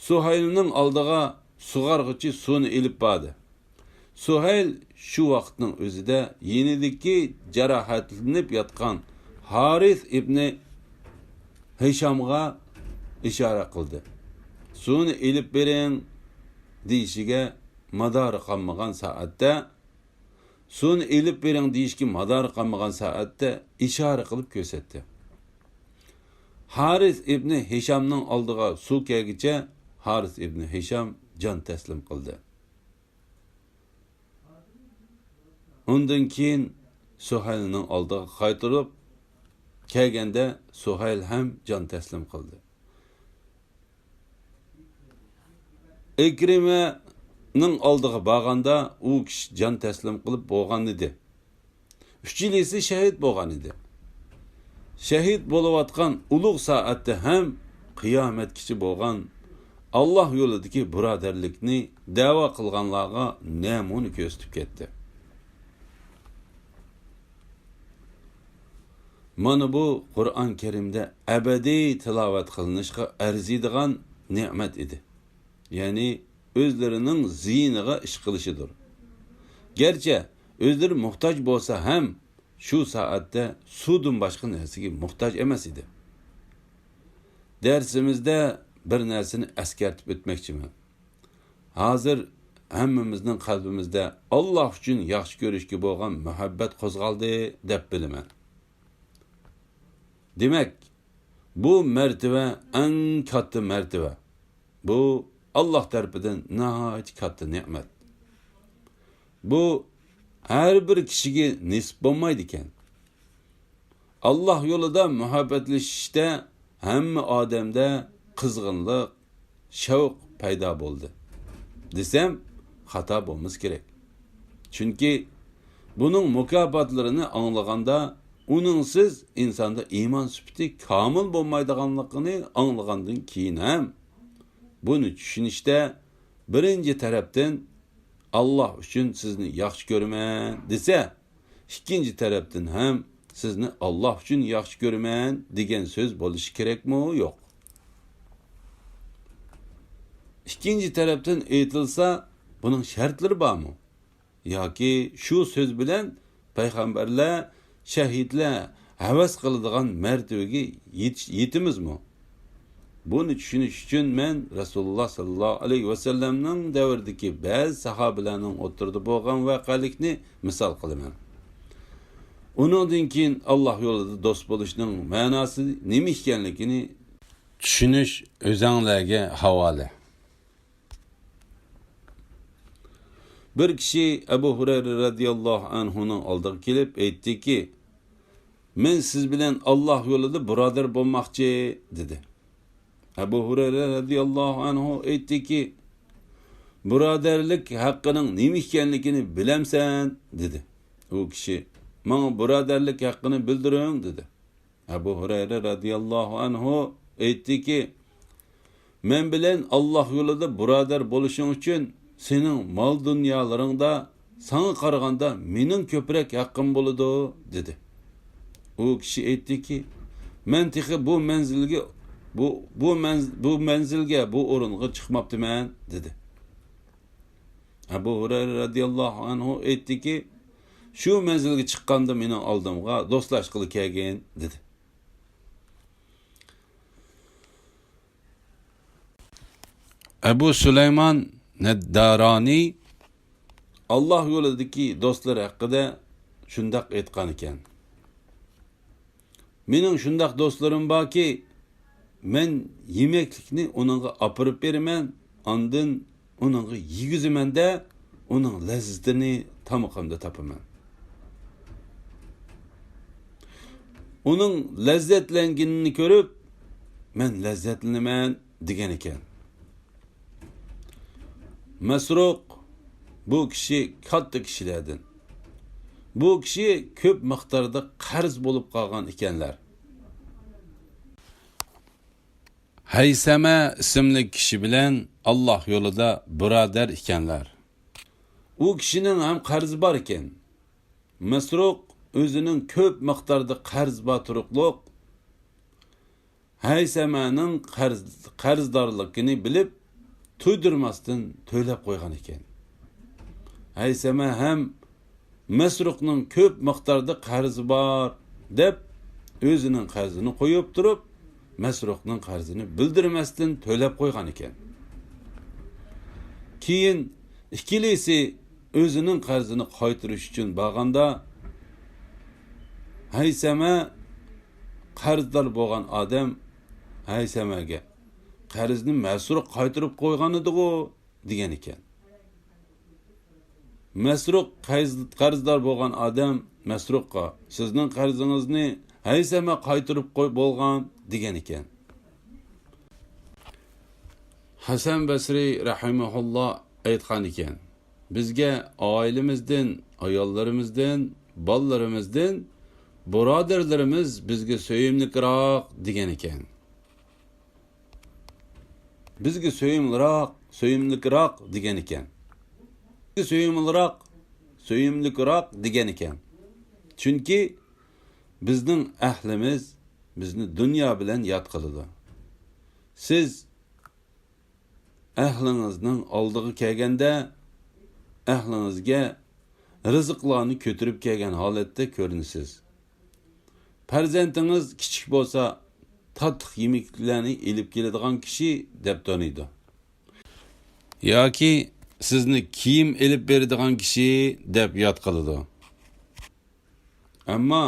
سۇھەيلنىڭ ئالدىغا سۇغارغۇچى سۇنى ئېلىپ باردى. سۇھەيل شۇ ۋاقىتنىڭ ئۆزىدە يېنىدىكى جاراھەتلىنىپ ياتقان ھارىس ئىبنى ھىشامغا ئىشارە قىلدى. «سۇنى ئېلىپ بېرىڭ» دېيىشىگە مادارى قالمىغان سائەتتە، «سۇنى ئېلىپ بېرىڭ» دېيىشكە مادارى قالمىغان سائەتتە ئىشارە قىلىپ كۆرسەتتى. ھارىس ئىبنى ھىشامنىڭ ئالدىغا سۇ كەلگىچە ھارىس ئىبنى ھىشام جان تەسلىم قىلدى. ئۇندىن كېيىن سۇھەيلنىڭ ئالدىغا قايتۇرۇپ كەلگەندە سۇھەيل ھەم جان تەسلىم قىلدى. ئىكرىمەنىڭ ئالدىغا بارغاندا ئۇ كىشى جان تەسلىم قىلىپ بولغان ئىدى. ئۈچىلىسى شېھىت بولغان ئىدى. شېھىت بولۇۋاتقان ئۇلۇغ سائەتتە ھەم قىيامەتكىچە بولغان ئاللاھ يولىدىكى بۇرادەرلىكنى دەۋا قىلغانلارغا نەمۇنە كۆرسىتىپ كەتتى. مانا بۇ قۇرئان كەرىمدە ئەبەدىي تىلاۋەت قىلىنىشقا ئەرزىيدىغان نېمەت ئىدى. يەنى ئۆزلىرىنىڭ زىيىنىغا ئىش قىلىشىدۇر. گەرچە ئۆزلىرى موھتاج بولسا ھەم، شۇ سائەتتە سۇدىن باشقا نەرسىگە موھتاج ئەمەس ئىدى. دەرسىمىزدە بىر نەرسىنى ئەسكەرتىپ ئۆتمەكچىمەن. ھازىر ھەممىمىزنىڭ قەلبىمىزدە ئاللاھ ئۈچۈن ياخشى كۆرۈشكە بولغان مۇھەببەت قوزغالدى دەپ بىلىمەن. دېمەك، بۇ مەرتىۋە ئەڭ كاتتا مەرتىۋە. بۇ ئاللاھ تەرىپىدىن ناھايىتى كاتتا نېمەت. بۇ ھەر بىر كىشىگە نېسىپ بولمايدىكەن. ئاللاھ يولىدا مۇھەببەتلىشىشتە ھەممە ئادەمدە قىزغىنلىق، شەۋق پەيدا بولدى دېسەم، خاتا بولمىسا كېرەك. چۈنكى بۇنىڭ مۇكاپاتلىرىنى ئاڭلىغاندا، ئۇنىڭسىز ئىنساندا ئىمان سۈپىتى كامىل بولمايدىغانلىقىنى ئاڭلىغاندىن كېيىن ھەم، بۇنى چۈشىنىشتە بىرىنچى تەرەپتىن «ئاللاھ ئۈچۈن سىزنى ياخشى كۆرىمەن» دېسە، ئىككىنچى تەرەپتىن ھەم «سىزنى ئاللاھ ئۈچۈن ياخشى كۆرىمەن» دېگەن سۆز بولۇشى كېرەكمۇ؟ يوق. ئىككىنچى تەرەپتىن ئېيتىلسا، بۇنىڭ شەرتلىرى بارمۇ؟ ياكى شۇ سۆز بىلەن پەيغەمبەرلەر، شەھىدلەر ھەۋەس قىلىدىغان مەرتىۋىگە يېتىش-، يېتىمىزمۇ؟ بۇنى چۈشىنىش ئۈچۈن مەن رەسۇلۇللاھ سەللەللاھۇ ئەلەيھى ۋەسەللەمنىڭ دەۋرىدىكى بەزى ساھابىلەرنىڭ ئوتتۇرىدا بولغان ۋەقەلىكنى مىسال قىلىمەن. ئۇنىڭدىن كېيىن ئاللاھ يولىدا دوست بولۇشنىڭ مەناسى نېمە ئىكەنلىكىنى چۈشىنىش ئۆزەڭلارگە ھاۋالە. بىر كىشى ئەبۇ ھۇرەيرە رەزىياللاھۇ ئەنھۇنىڭ ئالدىغا كېلىپ ئېيتتىكى، «مەن سىز بىلەن ئاللاھ يولىدا بۇرادەر بولماقچى» دېدى. ئەبۇ ھۇرەيرە رەزىياللاھۇ ئەنھۇ ئېيتتىكى، «بۇرادەرلىك ھەققىنىڭ نېمە ئىكەنلىكىنى بىلەمسەن؟» دېدى. ئۇ كىشى، «ماڭا بۇرادەرلىك ھەققىنى بىلدۈرۈڭ» دېدى. ئەبۇ ھۇرەيرە رەزىياللاھۇ ئەنھۇ ئېيتتىكى، «مەن بىلەن ئاللاھ يولىدا بۇرادەر بولۇشۇڭ ئۈچۈن سېنىڭ مال-دۇنيالىرىڭدا ساڭا قارىغاندا مېنىڭ كۆپرەك ھەققىم بولىدۇ» دېدى. ئۇ كىشى ئېيتتىكى، «مەن تېخى بۇ مەنزىلگە، بۇ، بۇ مەنز-، بۇ مەنزىلگە، بۇ ئورۇنغا چىقماپتىمەن» دېدى. ئەبۇ ھۇرەيرە رەزىياللاھۇ ئەنھۇ ئېيتتىكى، «شۇ مەنزىلگە چىققاندا مېنىڭ ئالدىمغا دوستلاشقىلى كەلگىن» دېدى. ئەبۇ سۇلايمان نەددارانى ئاللاھ يولىدىكى دوستلىرى ھەققىدە شۇنداق ئېيتقان ئىكەن، «مېنىڭ شۇنداق دوستلىرىم باركى، مەن يېمەكلىكنى ئۇنىڭغا ئاپىرىپ بېرىمەن، ئاندىن ئۇنىڭغا يېگۈزىمەن-دە، ئۇنىڭ لەززىتىنى تامىقىمدا تاپىمەن. ئۇنىڭ لەززەتلەنگىنىنى كۆرۈپ، مەن لەززەتلىنىمەن» دېگەن ئىكەن. مەسرۇق بۇ كىشى كاتتا كىشىلەردىن. بۇ كىشى كۆپ مىقداردا قەرز بولۇپ قالغان ئىكەنلەر. ھەيسەمە ئىسىملىك كىشى بىلەن ئاللاھ يولىدا بۇرادەر ئىكەنلەر. ئۇ كىشىنىڭ ھەم قەرزى بار ئىكەن. مەسرۇق ئۆزىنىڭ كۆپ مىقداردا قەرز بار تۇرۇقلۇق، ھەيسەمەنىڭ قەرز، قەرزدارلىقىنى بىلىپ، تۇيدۇرماستىن تۆلەپ قويغان ئىكەن. ھەيسەمە ھەم مەسرۇقنىڭ كۆپ مىقداردا قەرزى بار دەپ، ئۆزىنىڭ قەرزىنى قويۇپ تۇرۇپ، مەسرۇقنىڭ قەرزىنى بىلدۈرمەستىن تۆلەپ قويغان ئىكەن. كېيىن ئىككىلىسى ئۆزىنىڭ قەرزىنى قايتۇرۇش ئۈچۈن بارغاندا، ھەيسەمە، قەرزدار بولغان ئادەم ھەيسەمەگە، «قەرزنى مەسرۇق قايتۇرۇپ قويغان ئىدىغۇ؟» دېگەن ئىكەن. مەسرۇق قەرز-، قەرزدار بولغان ئادەم مەسرۇققا، «سىزنىڭ قەرزىڭىزنى ھەيسەمە قايتۇرۇپ قوي-، بولغان» دېگەن ئىكەن. ھەسەن بەسرى رەھىمەھۇللا ئېيتقان ئىكەن، «بىزگە ئائىلىمىزدىن، ئاياللىرىمىزدىن، بالىلىرىمىزدىن بۇرادەرلىرىمىز بىزگە سۆيۈملۈكراق» دېگەن ئىكەن. «بىزگە سۆيۈملىراق، سۆيۈملۈكراق» دېگەن ئىكەن. «بىزگە سۆيۈملىراق، سۆيۈملۈكراق» دېگەن ئىكەن. چۈنكى بىزنىڭ ئەھلىمىز بىزنى دۇنيا بىلەن يات قىلىدۇ. سىز ئەھلىڭىزنىڭ ئالدىغا كەلگەندە، ئەھلىڭىزگە رىزىقلارنى كۆتۈرۈپ كەلگەن ھالەتتە كۆرۈنىسىز. پەرزەنتىڭىز كىچىك بولسا، تاتلىق يېمەكلىكلەرنى ئېلىپ كېلىدىغان كىشى دەپ تونۇيدۇ. ياكى سىزنى كىيىم ئېلىپ بېرىدىغان كىشى دەپ ياد قىلىدۇ. ئەمما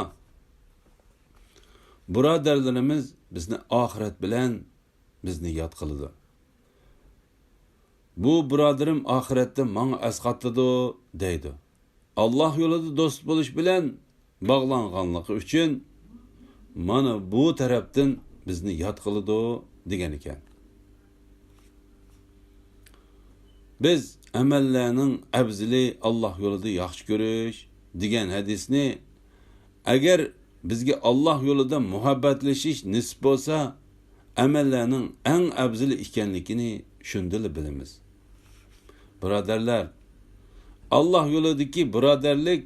بۇرادەرلىرىمىز بىزنى ئاخىرەت بىلەن بىزنى ياد قىلىدۇ. «بۇ بۇرادىرىم ئاخىرەتتە ماڭا ئەسقاتىدۇ» دەيدۇ. ئاللاھ يولىدا دوست بولۇش بىلەن باغلانغانلىقى ئۈچۈن مانا بۇ تەرەپتىن بىزنى ياد قىلىدۇ دېگەن ئىكەن. بىز ئەمەللەرنىڭ ئەۋزىلى ئاللاھ يولىدا ياخشى كۆرۈش دېگەن ھەدىسنى، ئەگەر بىزگە ئاللاھ يولىدا مۇھەببەتلىشىش نېسىپ بولسا، ئەمەللەرنىڭ ئەڭ ئەۋزىلى ئىكەنلىكىنى شۇندىلا بىلىمىز. بۇرادەرلەر، ئاللاھ يولىدىكى بۇرادەرلىك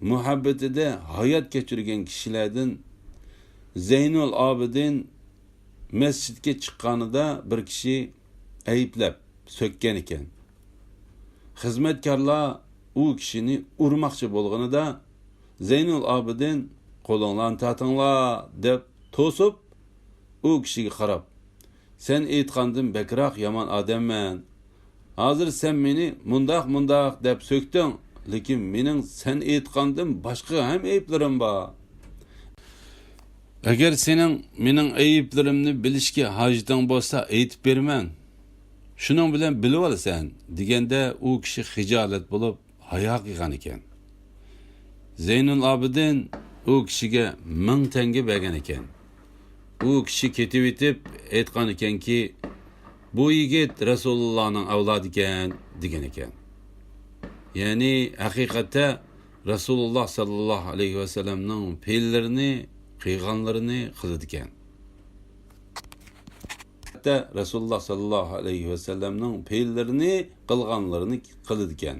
مۇھەببىتىدە ھايات كەچۈرگەن كىشىلەردىن زەينۇل ئابىدىن مەسچىتكە چىققانىدا بىر كىشى ئەيىبلەپ سۆككەن ئىكەن. خىزمەتكارلار ئۇ كىشىنى ئۇرماقچى بولغىنىدا، زەينۇل ئابىدىن «قولۇڭلارنى تارتىڭلار» دەپ توسۇپ، ئۇ كىشىگە قاراپ، «سەن ئېيتقاندىن بەكرەك يامان ئادەممەن. ھازىر سەن مېنى مۇنداق-مۇنداق دەپ سۆكتۈڭ، لېكىن مېنىڭ سەن ئېيتقاندىن باشقا ھەم ئەيىبلىرىم بار. ئەگەر سېنىڭ مېنىڭ ئەيىبلىرىمنى بىلىشكە ھاجىتىڭ بولسا، ئېيتىپ بېرىمەن. شۇنىڭ بىلەن بىلىۋالىسەن» دېگەندە، ئۇ كىشى خىجالەت بولۇپ، ھايا قىلغان ئىكەن. زەينۇل ئابىدىن ئۇ كىشىگە مىڭ تەڭگە بەرگەن ئىكەن. ئۇ كىشى كېتىۋېتىپ ئېيتقان ئىكەنكى، «بۇ يىگىت رەسۇلۇللانىڭ ئەۋلادىكەن» دېگەن ئىكەن. يەنى ھەقىقەتتە رەسۇلۇللا ساللاللاھۇ ئەلەيھى ۋەسەللەمنىڭ پېئىللىرىنى، قىلغانلىرىنى قىلىدىكەن. ھەتتا رەسۇلۇللا ساللاللاھۇ ئەلەيھى ۋەسەللەمنىڭ پېئىللىرىنى، قىلغانلىرىنى قىلىدىكەن.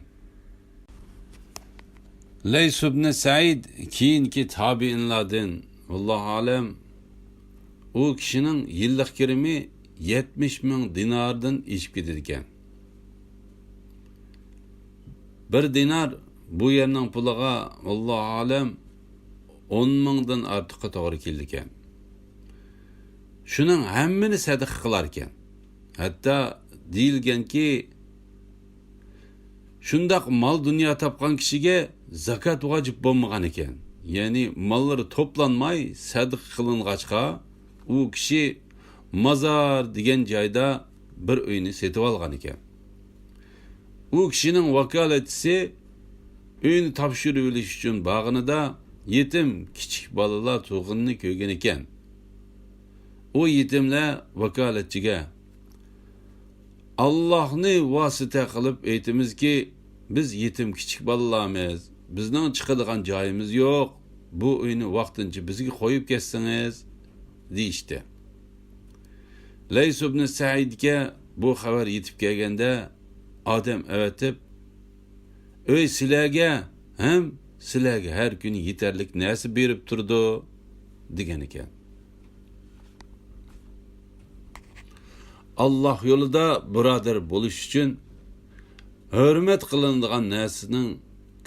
لەيس ئىبنى سەئىد كېيىنكى تابىئىنلاردىن، ۋاللاھۇ ئەلەم، ئۇ كىشىنىڭ يىللىق كىرىمى يەتمىش مىڭ دىناردىن ئېشىپ كېتىدىكەن. بىر دىنار بۇ يەرنىڭ پۇلىغا، ۋاللاھۇ ئەلەم، ئون مىڭدىن ئارتۇققا توغرا كېلىدىكەن. شۇنىڭ ھەممىنى سەدىقە قىلاركەن. ھەتتا دېيىلگەنكى، شۇنداق مال دۇنيا تاپقان كىشىگە زاكات ۋاجىپ بولمىغان ئىكەن. يەنى ماللىرى توپلانماي سەدىقە قىلىنغاچقا، ئۇ كىشى مازار دېگەن جايدا بىر ئۆينى سېتىۋالغان ئىكەن. ئۇ كىشىنىڭ ۋاكالەتچىسى ئۆينى تاپشۇرۇۋېلىش ئۈچۈن بارغىنىدا، يېتىم كىچىك بالىلار تۇرغىنىنى كۆرگەن ئىكەن. ئۇ يېتىملەر ۋاكالەتچىگە، «ئاللاھنى ۋاسىتە قىلىپ ئېيتىمىزكى، بىز يېتىم كىچىك بالىلارمىز، بىزنىڭ چىقىدىغان جايىمىز يوق، بۇ ئۆينى ۋاقتىنچە بىزگە قويۇپ كەتسىڭىز» دېيىشتى. لەيس ئىبنى سەئىدكە بۇ خەۋەر يېتىپ كەلگەندە، ئادەم ئەۋەتىپ، ئۆي سىلەرگە ھەم سىلەرگە ھەر كۈنى يېتەرلىك نەرسە بېرىپ تۇرىدۇ، دېگەن ئىكەن. ئاللاھ يولىدا بۇرادەر بولۇش ئۈچۈن ھۆرمەت قىلىنىدىغان نەرسىنىڭ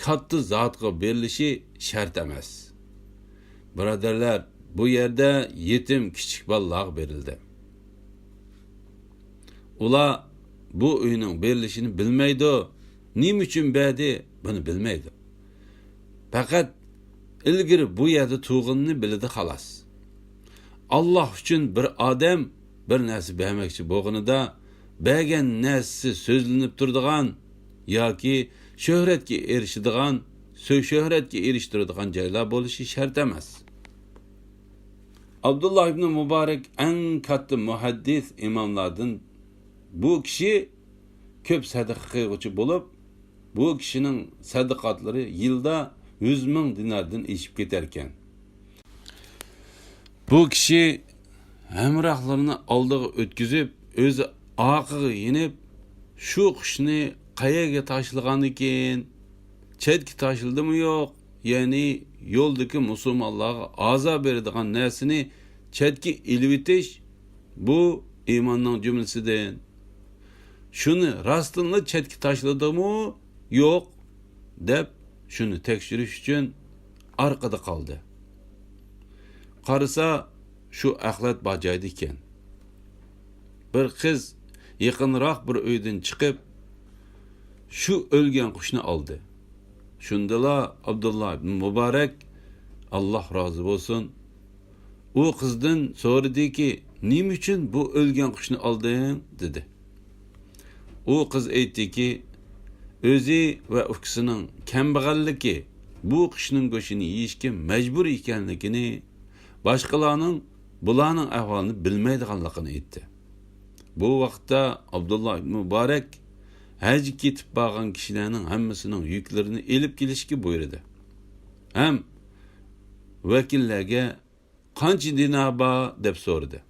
كاتتا زاتقا بېرىلىشى شەرت ئەمەس. بۇرادەرلەر، بۇ يەردە يېتىم كىچىك بالىلارغا بېرىلدى. ئۇلار بۇ ئۆينىڭ بېرىلىشىنى بىلمەيدۇ، نېمە ئۈچۈن بەردى، بۇنى بىلمەيدۇ. پەقەت ئىلگىرى بۇ يەردە تۇرغىنىنى بىلىدۇ، خالاس. ئاللاھ ئۈچۈن بىر ئادەم بىر نەرسە بەرمەكچى بولغىنىدا، بەرگەن نەرسىسى سۆزلىنىپ تۇرىدىغان ياكى شۆھرەتكە ئېرىشىدىغان، سۆ-، شۆھرەتكە ئېرىشتۈرىدىغان جايلار بولۇشى شەرت ئەمەس. ئابدۇللاھ ئىبنى مۇبارەك ئەڭ كاتتا مۇھەددىس ئىماملاردىن. بۇ كىشى كۆپ سەدىقە قىلغۇچى بولۇپ، بۇ كىشىنىڭ سەدىقاتلىرى يىلدا يۈز مىڭ دىناردىن ئېشىپ كېتەركەن. بۇ كىشى ھەمراھلىرىنى ئالدىغا ئۆتكۈزۈپ، ئۆزى ئارقىغا يېنىپ، شۇ قۇشنى قەيەرگە تاشلىغانىكىن؟ چەتكە تاشلىدىمۇ يوق؟ يەنى يولدىكى مۇسۇلمانلارغا ئازار بېرىدىغان نەرسىنى چەتكە ئېلىۋېتىش، بۇ ئىماننىڭ جۈملىسىدىن. شۇنى راستتىنلا چەتكە تاشلىدىمۇ يوق دەپ، شۇنى تەكشۈرۈش ئۈچۈن ئارقىدا قالدى. قارىسا، شۇ ئەخلەت بار جايدا ئىكەن. بىر قىز يېقىنراق بىر ئۆيدىن چىقىپ، شۇ ئۆلگەن قۇشنى ئالدى. شۇندىلا ئابدۇللا ئىبن مۇبارەك، ئاللاھ رازى بولسۇن، ئۇ قىزدىن سورىدىكى، نېمە ئۈچۈن بۇ ئۆلگەن قۇشنى ئالدىڭ؟ دېدى. ئۇ قىز ئېيتتىكى، ئۆزى ۋە ئۇكىسىنىڭ كەمبەغەللىكى، بۇ قۇشنىڭ گۆشىنى يېيىشكە مەجبۇر ئىكەنلىكىنى، باشقىلارنىڭ بۇلارنىڭ ئەھۋالىنى بىلمەيدىغانلىقىنى ئېيتتى. بۇ ۋاقىتتا ئابدۇللا ئىبن مۇبارەك ھەجگە كېتىپ بارغان كىشىلەرنىڭ ھەممىسىنىڭ يۈكلىرىنى ئېلىپ كېلىشكە بۇيرۇدى. ھەم ۋەكىللەرگە، قانچە دىنار بار؟ دەپ سورىدى.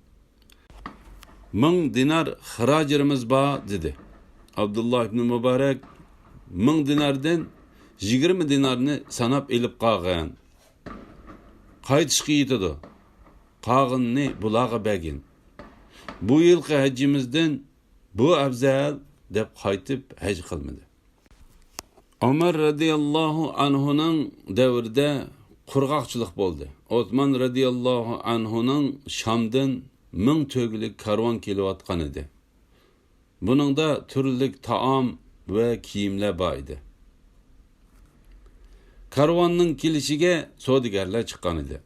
مىڭ دىنار خىراجلىرىمىز بار، دېدى. ئابدۇللا ئىبنى مۇبارەك مىڭ دىناردىن يىگىرمە دىنارنى ساناپ ئېلىپ قالغىن. قايتىشقا يېتىدۇ. قالغىنىنى بۇلارغا بەرگىن. بۇ يىلقى ھەججىمىزدىن بۇ ئەۋزەل، دەپ قايتىپ ھەج قىلمىدى. ئۆمەر رەزىياللاھۇ ئەنھۇنىڭ دەۋرىدە قۇرغاقچىلىق بولدى. ئوسمان رەزىياللاھۇ ئەنھۇنىڭ شامدىن مىڭ تۆگىلىك كارۋان كېلىۋاتقان ئىدى. بۇنىڭدا تۈرلۈك تائام ۋە كىيىملەر بار ئىدى. كارۋاننىڭ كېلىشىگە سودىگەرلەر چىققان ئىدى.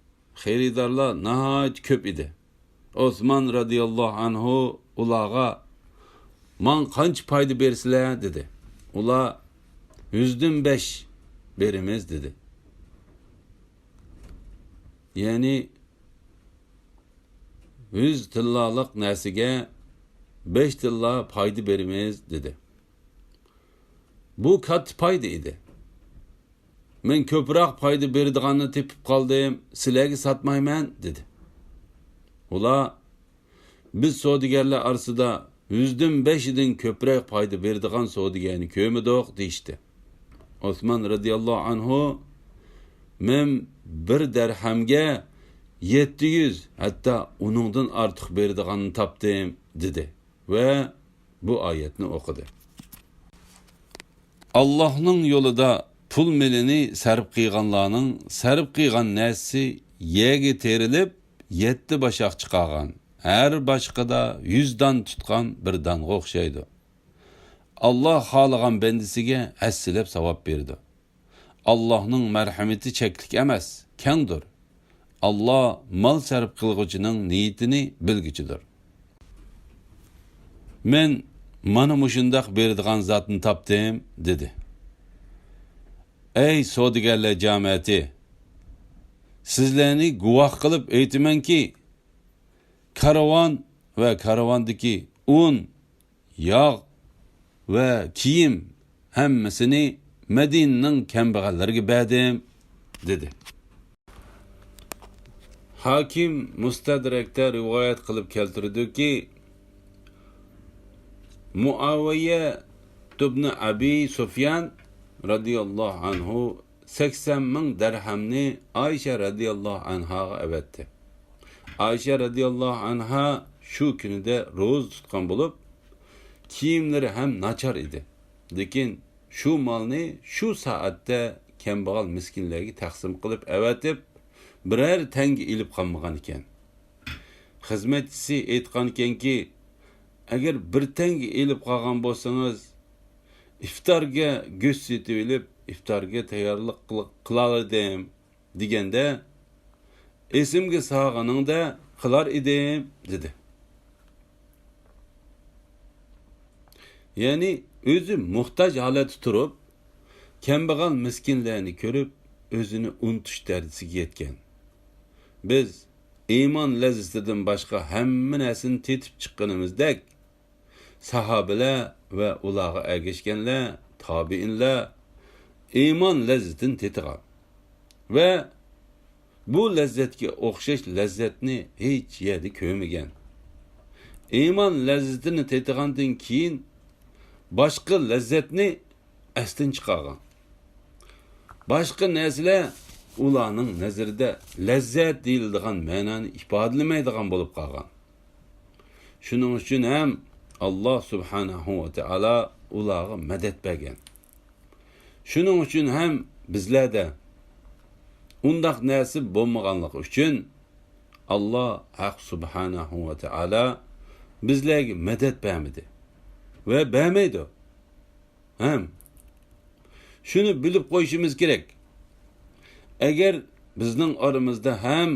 خېرىدارلار ناھايىتى كۆپ ئىدى. ئوسمان رەزىياللاھۇ ئەنھۇ ئۇلارغا، ماڭا قانچە پايدا بېرىسىلەر؟ دېدى. ئۇلار، يۈزدىن بەش بېرىمىز، دېدى. يەنى يۈز تىللالىق نەرسىگە بەش تىللا پايدا بېرىمىز، دېدى. بۇ كاتتا پايدا ئىدى. مەن كۆپرەك پايدا بېرىدىغاننى تېپىپ قالدىم، سىلەرگە ساتمايمەن، دېدى. ئۇلار، بىز سودىگەرلەر ئارىسىدا يۈزدىن بەشىدىن كۆپرەك پايدا بېرىدىغان سودىگەرنى كۆرمىدۇق، دېيىشتى. ئوسمان رەزىياللاھۇ ئەنھۇ، مەن بىر دەرھەمگە يەتتە يۈز، ھەتتا ئۇنىڭدىن ئارتۇق بېرىدىغاننى تاپتىم، دېدى ۋە بۇ ئايەتنى ئوقۇدى. ئاللاھنىڭ يولىدا پۇل مېلىنى سەرپ قىلغانلارنىڭ سەرپ قىلغان نەرسىسى يەرگە تېرىلىپ، يەتتە باشاق چىقارغان، ھەر باشىقىدا يۈز دان تۇتقان بىر دانغا ئوخشايدۇ. ئاللاھ خالىغان بەندىسىگە ھەسسىلەپ ساۋاب بېرىدۇ. ئاللاھنىڭ مەرھىمىتى چەكلىك ئەمەس، كەڭدۇر. ئاللاھ مال سەرپ قىلغۇچىنىڭ نىيىتىنى بىلگۈچىدۇر. مەن مانا مۇشۇنداق بېرىدىغان زاتنى تاپتىم، دېدى. ئەي سودىگەرلەر جامائىتى! سىزلەرنى گۇۋاھ قىلىپ ئېيتىمەنكى، كارۋان ۋە كارۋاندىكى ئۇن، ياغ ۋە كىيىم ھەممىسىنى مەدىنىنىڭ كەمبەغەللىرىگە بەردىم، دېدى. ھاكىم مۇستەدرەكتە رىۋايەت قىلىپ كەلتۈرىدۇكى، مۇئاۋىيە ئىبنى ئەبى سۇفيان رەزىياللاھۇ ئەنھۇ سەكسەن مىڭ دەرھەمنى ئائىشە رەزىياللاھۇ ئەنھاغا ئەۋەتتى. ئائىشە رەزىياللاھۇ ئەنھا شۇ كۈنىدە روزا تۇتقان بولۇپ، كىيىملىرى ھەم ناچار ئىدى. لېكىن شۇ مالنى شۇ سائەتتە كەمبەغەل مىسكىنلەرگە تەقسىم قىلىپ ئەۋەتىپ، بىرەر تەڭگە ئېلىپ قالمىغان ئىكەن. خىزمەتچىسى ئېيتقانىكەنكى، ئەگەر بىر تەڭگە ئېلىپ قالغان بولسىڭىز، ئىفتارگە گۆش سېتىۋېلىپ، ئىفتارگە تەييارلىق قىل-، قىلالىدىم، دېگەندە، ئېسىمگە سالغىنىڭدە قىلار ئىدىم، دېدى. يەنى ئۆزى موھتاج ھالەتتە تۇرۇپ، كەمبەغەل مىسكىنلەرنى كۆرۈپ، ئۆزىنى ئۇنتۇش دەرىجىسىگە يەتكەن. بىز ئىمان لەززىتىدىن باشقا ھەممە نەرسىنى تېتىپ چىققىنىمىزدەك، ساھابىلەر ۋە ئۇلارغا ئەگەشكەنلەر، تابىئىنلار ئىمان لەززىتىنى تېتىغان ۋە بۇ لەززەتكە ئوخشاش لەززەتنى ھېچ يەردە كۆرمىگەن. ئىمان لەززىتىنى تېتىغاندىن كېيىن، باشقا لەززەتنى ئەستىن چىقارغان. باشقا نەرسىلەر ئۇلارنىڭ نەزىرىدە لەززەت دېيىلىدىغان مەنانى ئىپادىلىمەيدىغان بولۇپ قالغان. شۇنىڭ ئۈچۈن ھەم ئاللا سۇبھانەھۇ ۋە تائالا ئۇلارغا مەدەت بەرگەن. شۇنىڭ ئۈچۈن ھەم بىزلەردە ئۇنداق نەرسە بولمىغانلىقى ئۈچۈن، ئاللا ھەق سۇبھانەھۇ ۋە تائالا بىزلەرگە مەدەت بەرمىدى ۋە بەرمەيدۇ. ھەم شۇنى بىلىپ قويۇشىمىز كېرەك. ئەگەر بىزنىڭ ئارىمىزدا ھەم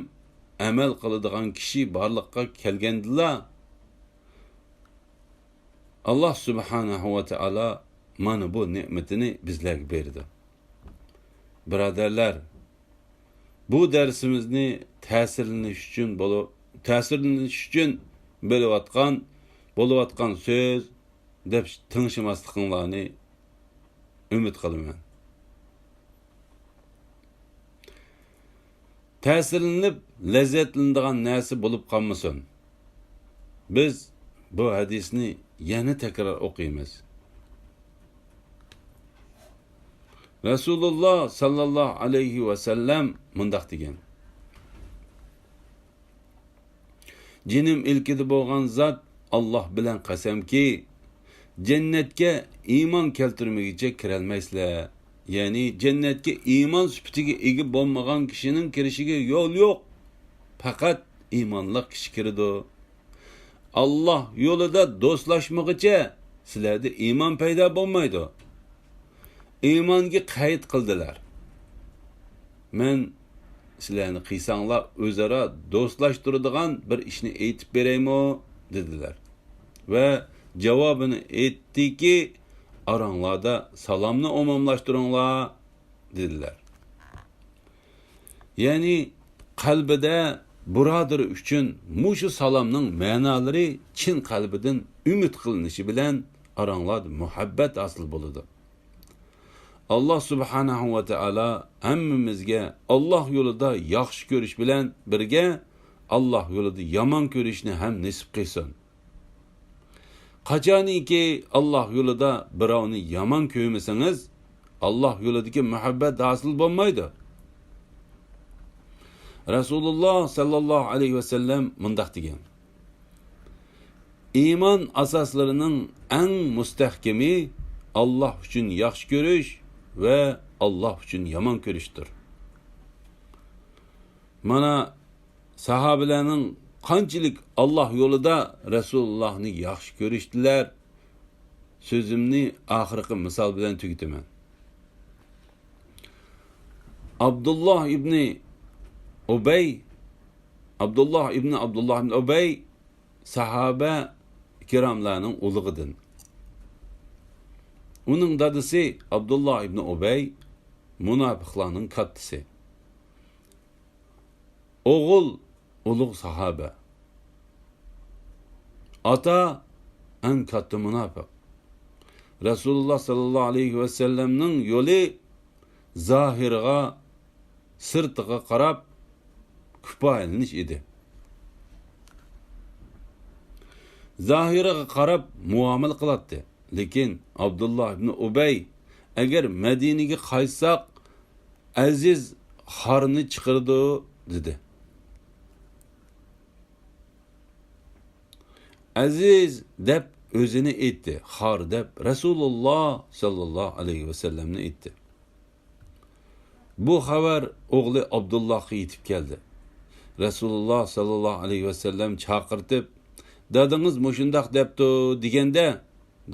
ئەمەل قىلىدىغان كىشى بارلىققا كەلگەندىلا، ئاللا سۇبھانەھۇ ۋە تائالا مانا بۇ نېمىتىنى بىزلەرگە بېرىدۇ. بۇرادەرلەر، بۇ دەرسىمىزنى تەسىرلىنىش ئۈچۈن بولۇ-، تەسىرلىنىش ئۈچۈن بۆلۈۋاتقان، بولۇۋاتقان سۆز دەپ تىڭشىماسلىقىڭلارنى ئۈمىد قىلىمەن. تەسىرلىنىپ لەززەتلىنىدىغان نەرسە بولۇپ قالمىسۇن. بىز بۇ ھەدىسنى يەنە تەكرار ئوقۇيمىز. رەسۇلۇللا ساللاللاھۇ ئەلەيھى ۋەسەللەم مۇنداق دېگەن: جېنىم ئىلكىدە بولغان زات، ئاللا بىلەن قەسەمكى، جەننەتكە ئىمان كەلتۈرمىگۈچە كىرەلمەيسىلەر. يەنى جەننەتكە ئىمان سۈپىتىگە ئىگە بولمىغان كىشىنىڭ كىرىشىگە يول يوق. پەقەت ئىمانلىق كىشى كىرىدۇ. ئاللا يولىدا دوستلاشمىغىچە سىلەردە ئىمان پەيدا بولمايدۇ. ئىمانغا قەيت قىلدىلەر. مەن سىلەرنى قىلساڭلار ئۆزئارا دوستلاشتۇرىدىغان بىر ئىشنى ئېيتىپ بېرەيمۇ؟ دېدىلەر. ۋە جاۋابىنى ئېيتتىكى، ئاراڭلاردا سالامنى ئومۇملاشتۇرۇڭلار، دېدىلەر. يەنى قەلبىدە بۇرادىرى ئۈچۈن مۇشۇ سالامنىڭ مەنالىرى چىن قەلبىدىن ئۈمىد قىلىنىشى بىلەن ئاراڭلاردا مۇھەببەت ھاسىل بولىدۇ. ئاللا سۇبھانەھۇ ۋە تائالا ھەممىمىزگە ئاللا يولىدا ياخشى كۆرۈش بىلەن بىرگە ئاللا يولىدا يامان كۆرۈشنى ھەم نېسىپ قىلسۇن. قاچانكى ئاللا يولىدا بىراۋنى يامان كۆرمىسىڭىز، ئاللا يولىدىكى مۇھەببەت ھاسىل بولمايدۇ. رەسۇلۇللا ساللاللاھۇ ئەلەيھى ۋەسەللەم مۇنداق دېگەن: ئىمان ئاساسلىرىنىڭ ئەڭ مۇستەھكىمى ئاللا ئۈچۈن ياخشى كۆرۈش ۋە ئاللا ئۈچۈن يامان كۆرۈشتۇر. مانا، ساھابىلەرنىڭ قانچىلىك ئاللا يولىدا رەسۇلۇللاھنى ياخشى كۆرۈشتىلەر. سۆزۈمنى ئاخىرقى مىسال بىلەن تۈگىتىمەن. ئابدۇللا ئىبنى ئۇبەي، ئابدۇللا ئىبنى ئابدۇللا ئىبنى ئۇبەي ساھابە كىراملارنىڭ ئۇلۇغىدىن. ئۇنىڭ دادىسى ئابدۇللا ئىبنى ئۇبەي مۇناپىقلارنىڭ كاتتىسى. ئوغۇل ئۇلۇغ ساھابە. ئاتا ئەڭ كاتتا مۇناپىق. رەسۇلۇللا ساللاللاھۇ ئەلەيھى ۋەسەللەمنىڭ يولى زاھىرىغا، سىرتىغا قاراپ كۇپايىلىنىش ئىدى. زاھىرىغا قاراپ مۇئامىلە قىلاتتى. لېكىن ئابدۇللا ئىبنى ئۇبەي، «ئەگەر مەدىنىگە قايتساق، ئەزىز خارنى چىقىرىدۇ» دېدى. «ئەزىز» دەپ ئۆزىنى ئېيتتى، «خار» دەپ رەسۇلۇللا ساللاللاھۇ ئەلەيھى ۋەسەللەمنى ئېيتتى. بۇ خەۋەر ئوغلى ئابدۇللاھقا يېتىپ كەلدى. رەسۇلۇللا ساللاللاھۇ ئەلەيھى ۋەسەللەم چاقىرتىپ، «دادىڭىز مۇشۇنداق دەپتۇ» دېگەندە،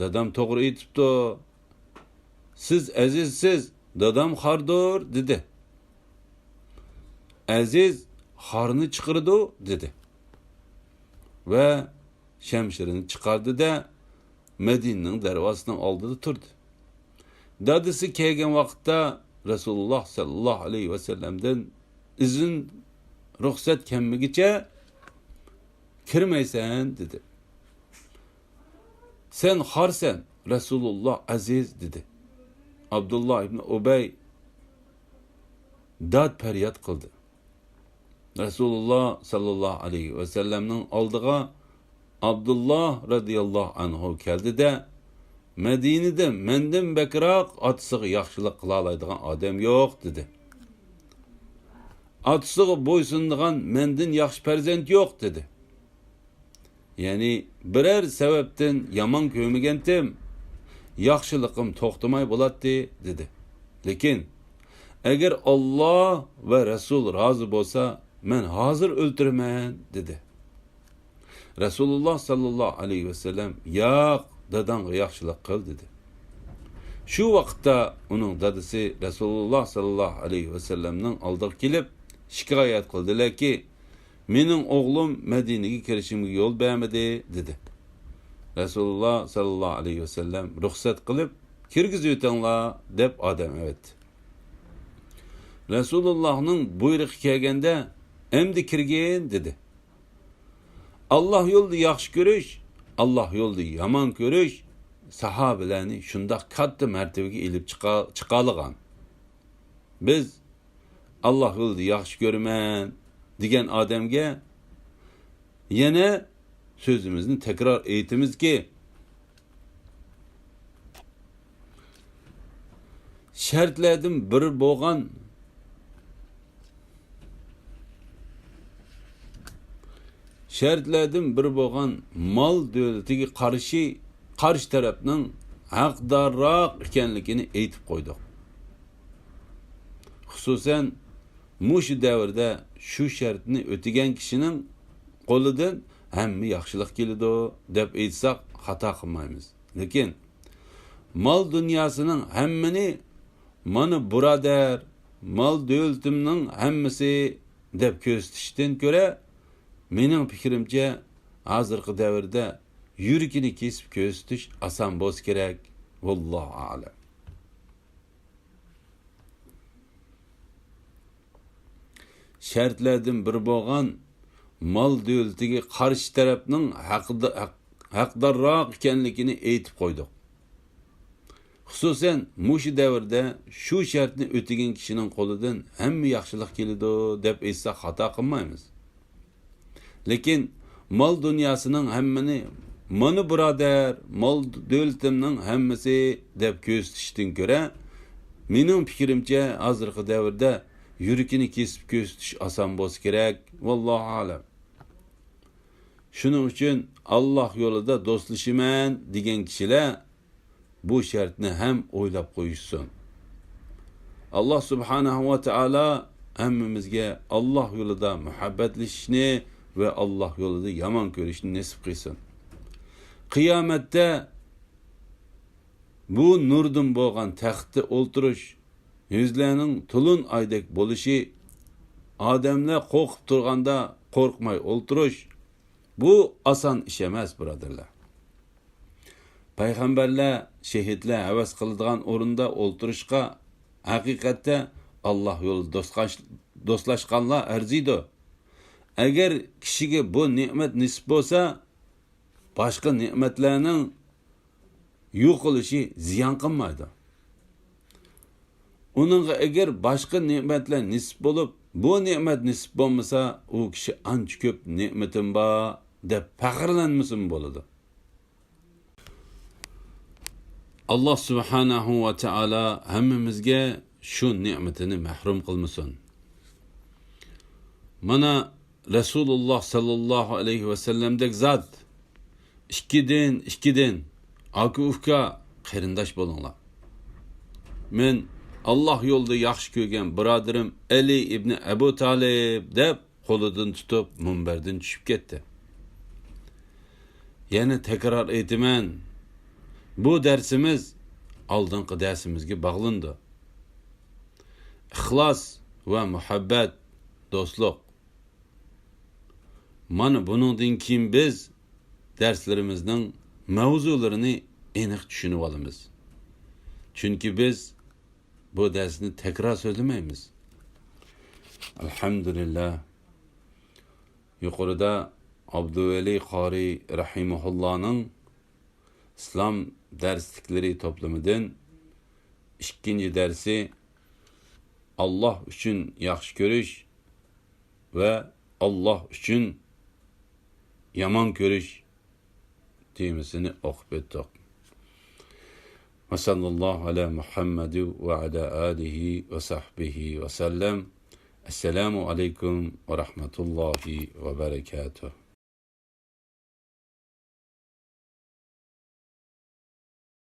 «دادام توغرا ئېيتىپتۇ. سىز ئەزىزسىز، دادام خاردۇر» دېدى. «ئەزىز خارنى چىقىرىدۇ» دېدى. ۋە شەمشىرىنى چىقاردى-دە، مەدىنىنىڭ دەرۋازىسىنىڭ ئالدىدا تۇردى. دادىسى كەلگەن ۋاقىتتا رەسۇلۇللا ساللاللاھۇ ئەلەيھى ۋەسەللەمدىن ئىزىن، رۇخسەت كەلمىگىچە كىرمەيسەن دېدى. سەن خارسەن، رەسۇلۇللا ئەزىز دېدى. ئابدۇللا ئىبنى ئۇبەي داد پەرياد قىلدى. رەسۇلۇللا ساللاللاھۇ ئەلەيھى ۋەسەللەمنىڭ ئالدىغا ئابدۇللا رەزىياللاھۇ ئەنھۇ كەلدى-دە، «مەدىنىدە مەندىن بەكرەك ئاتىسىغا ياخشىلىق قىلالايدىغان ئادەم يوق» دېدى. «ئاتىسىغا بويسۇنىدىغان مەندىن ياخشى پەرزەنت يوق» دېدى. يەنى، «بىرەر سەۋەبتىن يامان كۆرمىگەنتىم، ياخشىلىقىم توختىماي بولاتتى» دېدى. «لېكىن، ئەگەر ئاللا ۋە رەسۇل رازى بولسا، مەن ھازىر ئۆلتۈرىمەن» دېدى. رەسۇلۇللا ساللاللاھۇ ئەلەيھى ۋەسەللەم، «ياق، داداڭغا ياخشىلىق قىل» دېدى. شۇ ۋاقىتتا ئۇنىڭ دادىسى رەسۇلۇللا ساللاللاھۇ ئەلەيھى ۋەسەللەمنىڭ ئالدىغا كېلىپ شىكايەت قىلدىلەركى، «مېنىڭ ئوغلۇم مەدىنىگە كىرىشىمگە يول بەرمىدى» دېدى. رەسۇلۇللا ساللاللاھۇ ئەلەيھى ۋەسەللەم، «رۇخسەت قىلىپ كىرگۈزۈۋېتىڭلار» دەپ ئادەم ئەۋەتتى. رەسۇلۇللاھنىڭ بۇيرۇقى كەلگەندە، «ئەمدى كىرگىن» دېدى. ئاللا يولىدا ياخشى كۆرۈش، ئاللا يولىدا يامان كۆرۈش ساھابىلەرنى شۇنداق كاتتا مەرتىۋىگە ئېلىپ چىقا-، چىقالىغان. بىز «ئاللا يولىدا ياخشى كۆرىمەن» دېگەن ئادەمگە يەنە سۆزىمىزنى تەكرار ئېيتىمىزكى، شەرتلەردىن بىرى بولغان، شەرتلەردىن بىرى بولغان مال دۆلىتىگە قارشى، قارشى تەرەپنىڭ ھەقدارراق ئىكەنلىكىنى ئېيتىپ قويدۇق. خۇسۇسەن، مۇشۇ دەۋردە شۇ شەرتنى ئۆتىگەن كىشىنىڭ قولىدىن ھەممە ياخشىلىق كېلىدۇ دەپ ئېيتساق، خاتا قىلمايمىز. لېكىن مال دۇنياسىنىڭ ھەممىنى، «مانا بۇرادەر، مال دۆلىتىمنىڭ ھەممىسى» دەپ كۆرسىتىشتىن كۆرە، مېنىڭ پىكرىمچە، ھازىرقى دەۋردە يۈرىكىنى كېسىپ كۆرسىتىش ئاسان بولسا كېرەك. ۋاللاھۇ ئەئلەم. شەرتلەردىن بىرى بولغان مال دۆلىتىگە قارشى تەرەپنىڭ ھەقدە-، ھەق-، ھەقدارراق ئىكەنلىكىنى ئېيتىپ قويدۇق. خۇسۇسەن، مۇشۇ دەۋردە شۇ شەرتنى ئۆتىگەن كىشىنىڭ قولىدىن ھەممە ياخشىلىق كېلىدۇ دەپ ئېيتساق، خاتا قىلمايمىز. لېكىن مال دۇنياسىنىڭ ھەممىنى، «مانا بۇرادەر، مال دۆلىتىمنىڭ ھەممىسى» دەپ كۆرسىتىشتىن كۆرە، مېنىڭ پىكرىمچە، ھازىرقى دەۋردە يۈرىكىنى كېسىپ كۆرسىتىش ئاسان بولسا كېرەك. ۋاللاھۇ ئەئلەم. شۇنىڭ ئۈچۈن «ئاللا يولىدا دوستلىشىمەن» دېگەن كىشىلەر بۇ شەرتنى ھەم ئويلاپ قويۇشسۇن. ئاللا سۇبھانەھۇ ۋە تائالا ھەممىمىزگە ئاللا يولىدا مۇھەببەتلىشىشنى ۋە ئاللا يولىدا يامان كۆرۈشنى نېسىپ قىلسۇن. قىيامەتتە بۇ نۇردىن بولغان تەختتە ئولتۇرۇش، يۈزلەرنىڭ تولۇن ئايدەك بولۇشى، ئادەملەر قورقۇپ تۇرغاندا قورقماي ئولتۇرۇش، بۇ ئاسان ئىش ئەمەس، بۇرادەرلەر. پەيغەمبەرلەر، شېھىتلەر ھەۋەس قىلىدىغان ئورۇندا ئولتۇرۇشقا ھەقىقەتتە ئاللا يولىدا دوستقاش-، دوستلاشقانلار ئەرزىيدۇ. ئەگەر كىشىگە بۇ نېمەت نېسىپ بولسا، باشقا نېمەتلەرنىڭ يوقىلىشى زىيان قىلمايدۇ. ئۇنىڭغا ئەگەر باشقا نېمەتلەر نېسىپ بولۇپ، بۇ نېمەت نېسىپ بولمىسا، ئۇ كىشى «ئانچە كۆپ نېمىتىم بار» دەپ پەخىرلەنمىسىمۇ بولىدۇ. ئاللاھ سۇبھانەھۇ ۋە تائالا ھەممىمىزگە شۇ نېمىتىنى مەھرۇم قىلمىسۇن. مانا رەسۇلۇللاھ ساللاللاھۇ ئەلەيھى ۋەسەللەمدەك زات. ئىككى دىن، ئىككى دىن. ئاكا-ئۇكا، قېرىنداش بولۇڭلار. مەن ئاللاھ يولىدا ياخشى كۆرگەن بۇرادىرىم ئەلى ئىبنى ئەبۇ تالىپ، دەپ قولىدىن تۇتۇپ مۇنبەردىن چۈشۈپ كەتتى. يەنە تەكرار ئېيتىمەن، بۇ دەرسىمىز ئالدىنقى دەرسىمىزگە باغلىنىدۇ. ئىخلاس ۋە مۇھەببەت، دوستلۇق. مانا بۇنىڭدىن كېيىن بىز دەرسلىرىمىزنىڭ ماۋزۇلىرىنى ئېنىق چۈشىنىۋالىمىز. چۈنكى بىز بۇ دەرسنى تەكرار سۆزلىمەيمىز. ئەلھەمدۇلىللاھ. يۇقىرىدا ئابدۇۋەلى قارى رەھىمەھۇللانىڭ ئىسلام دەرسلىكلىرى توپلىمىدىن ئىككىنچى دەرسى، ئاللاھ ئۈچۈن ياخشى كۆرۈش ۋە ئاللاھ ئۈچۈن يامان كۆرۈش تېمىسىنى ئوقۇپ ئۆتتۇق. ۋە ساللاللاھۇ ئەلا مۇھەممەد ۋە ئەلا ئالىھى ۋە سەھبىھى ۋە سەللەم. ئەسسالامۇ ئەلەيكۇم ۋە رەھمەتۇللاھى ۋە بەرەكاتۇھ.